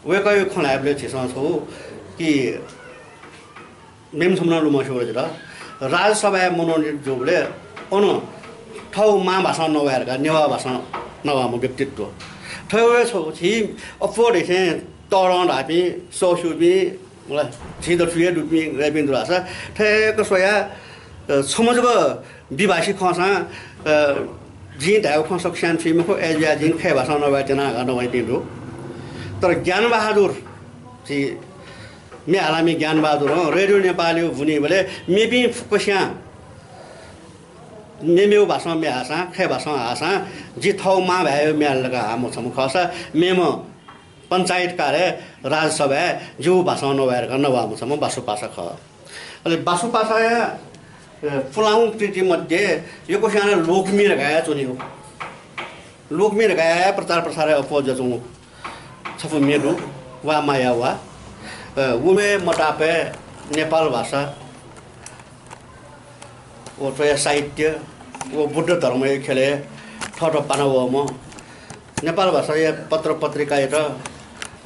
वय्‌कःया खँ ल्हायेबलय् झीसं छगू कि मेम्ह छम्ह नं लुमंसे वल जितः। राजसभाय् मनोनीत जूबलय् अन थःगु मां भाषां नवाये धकाः नेवाः भाषां नवाःम्ह व्यक्तित्व। थ्व हे छगू झी अप्वः देशय् तःधं धाःपिं, सःस्यूपिं, मला, झी दथुइ हे दुपिं गय्‌पिं दु धाःसा थय्‌क स्वयाः, अ, छम्ह जक द्विभाषी खःसां, अ, जिं धायेगु खँ सकसियां थुइ मखु, अय्‌जुयाः जिं खय् भाषां नवाये त्यना धकाः नवाइपिं दु। तर ज्ञानबहादुर, झी म्ये हालामि ज्ञानबहादुरं रेडियो नेपालया बुनीबलय् मेपिं फुक्कसियां मेमेगु भाषां म्ये हाःसां, खय् भाषां हाःसां, जि थःगु मां भाय्‌या म्ये हाल धकाः हाःम्ह छम्ह खःसा, मेम्ह पञ्चायतकारय् राजसभाय् जिगु भाषां नवाये धकाः नवाःम्ह छम्ह बासु पासा खः। अले बासु पासाया, अ, पुलांगु कृति मध्ये यक्वसियां लोकम्ये धकाः हे च्वनीगु। लोकम्ये धकाः हे प्रचार प्रसारय् अप्वः जुयाच्वंगु छपु म्ये दु, वा माया वा। अ, व म्ये मतापय् नेपाल भाषा, व थ्वया साहित्य, व बुद्ध धर्मया ख्यलय् थःत पाना वःम्ह, नेपाल भाषाया पत्र पत्रिकायात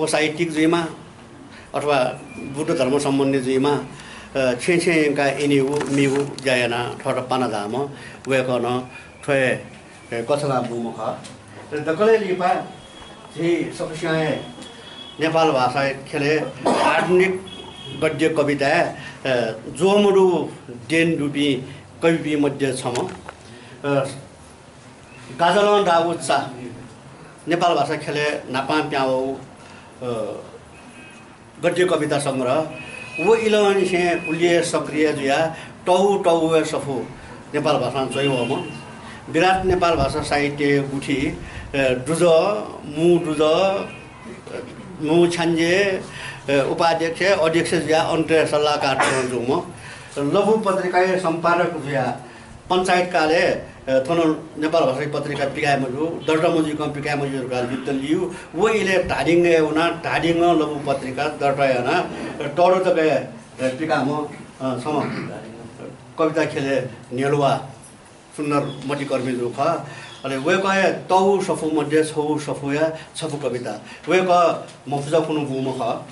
व साहित्यिक जुइमा अथवा बुद्ध धर्म सम्बन्धी जुइमा, अ, छेँय् छेँय् यंकाः इनिगु, मीगु ज्या यानाः थःत पाना झाःम्ह वय्‌कः नं थ्व हे, ए, कथं ला बूम्ह खः। तर दकलय् लिपा झी सकसियां हे नेपाल भाषा ख्यलय् आधुनिक गद्य कविताय्, अ, ज्वःमदुगु देन दुपिं कविपिं मध्ये छम्ह, अ, गाजलं दाःगु चा नेपाल भाषा ख्यलय् न्हापां पिहां वःगु, अ, गद्य कविता संग्रह। व इलंनिसें उलि हे सक्रिय जुयाः तःगु तःगु हे सफू नेपाल भाषां च्वयावःम्ह, विराट नेपाल भाषा साहित्यया गुथि, अ, दुजः, मू दुजः, मू छ्याञ्जे, अ, उपाध्यक्ष, अध्यक्ष जुयाः अन्तय् सल्लाहकार तकं जूम्ह, लघु पत्रिकाया सम्पादक जुयाः पञ्चायतकालय्, अ, थन नेपाल भाषाया पत्रिका पिकाये मज्यू, दर्ता मजुइकं पिकाये मज्यू धकाः लिप्त लियु। व इलय् धादिङ वना, धादिङ लघु पत्रिका दर्ता याना, अ, तःदँ तक, अ, पिकाःम्ह, अ, छम्ह कविता ख्यलय् न्ह्यलुवा सुन्दर मतिकर्मी जु खः। अले वय्कःया तःगु सफू मध्ये छगू सफूया छपु कविता। वय्कः मफुजा खुन्हु बूम्ह खः।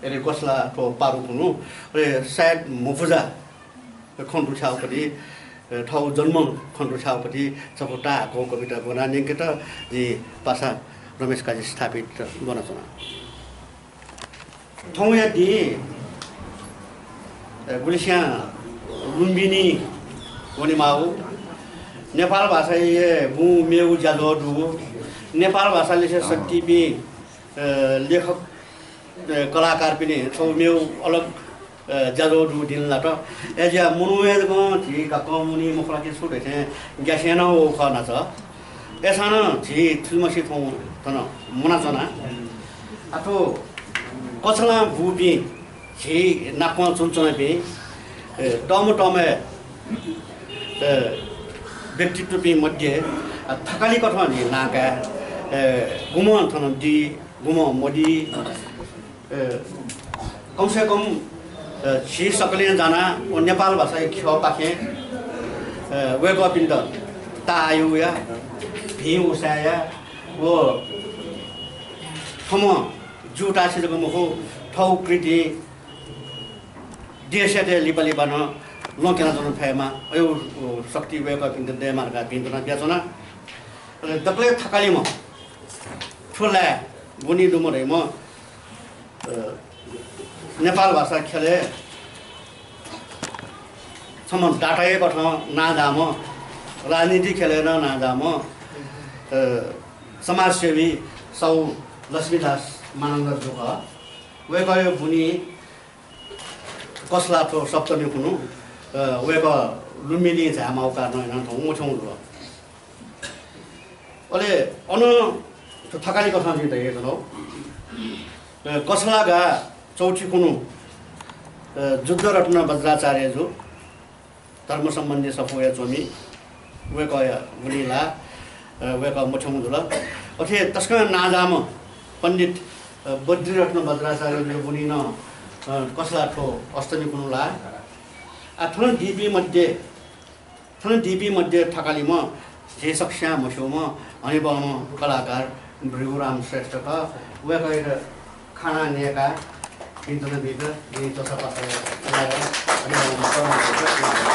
अले कछला थ्व पारु खुन्हु। अले सायद मफुजा खँ दुथ्याःगु पति, अ, थःगु जन्म खँ दुथ्याःगु पति छपु ताःहाकःगु कविता ब्वना न्यंकेत जिं पासा रमेश काजी स्थापित ब्वनाच्वना। थौंया दिं, अ, गुलिस्यां लुम्बिनी वनेमाःगु, नेपाल भाषाया बुँ मेगु ज्याझ्वः दुगु, नेपाल भाषा लिसे सक्तिपिं, अ, लेखक, अ, कलाकारपिनि छगू मेगु अलग अ, ज्याझ्वः दुगु दिं लात। अय्‌जुयाः मनूया जकं झी गाक्कं मुनी मखु ला कि छु धइथें ग्यासें नं वःगु खः न्हाचः। अय्‌सां नं झी थुलिमछि थौं थन मुनाच्वना। आः थ्व कछलां बूपिं झी नापं च्वनाच्वनापिं, अ, तःम्ह तःम्ह, अ, व्यक्तित्वपिं मध्ये, अ, थकालि कथं झी नां काये, अ, गुम्हं थन दी, गुम्हं मदी, अ, कम से कम, अ, झी सकलें जानाः व नेपाल भाषाया ख्यःपाखें, अ, वय्कःपिन्त ताःहाकःगुया, भिं उसाँय्‌या व थम्हं ज्यूताःछि जक मखु, थःगु कृतिं देशयात लिपा लिपा नं ल्वःक्यनाच्वने फयेमा, अय्, अ, शक्ति वय्कःपिन्त दयेमा धकाः भिंतुना बियाच्वना। अले दकलय् थकालिम्ह थ्व लाय् बुनी दुम्ह धइम्ह अ, नेपाल भाषा ख्यलय् छम्ह दाताया कथं नांजाःम्ह, राजनीति ख्यलय् नं नांजाःम्ह, अ, समाजसेवी साहु लक्ष्मीदास मानन्धर जु खः। वय्कःया बुनी कछला थ्व सप्तमी खुन्हु, अ, वय्कः लुम्बिनी झायेमाःगु कारणं यानाः थौं मथ्यंगु जुल। अले अन थ्व थकालि कथं जिं धयाच्वना। अ, कछला गाः चौथि खुन्हु, अ, जुद्धरत्न वज्राचार्य जु, धर्म सम्बन्धी सफूया च्वमि, वय्कःया बुनी ला, अ, वय्कः मथ्यंगु जुल। अथे तसकं नांजाःम्ह पण्डित, अ, बद्रीरत्न वज्राचार्य जुया बुनी नं, अ, कछला थ्व अष्टमी खुन्हु ला। आ, थन दीपिं मध्ये थन दीपिं मध्ये थकालिम्ह झी सकसियां म्हस्यूम्ह हनेबहःम्ह कलाकार भृगुराम श्रेष्ठ खः। वय्कःयात खाना न्यय्काः भिंतुना बीत जिं च्वछापासा याये। हनेबहःम्ह कलाकार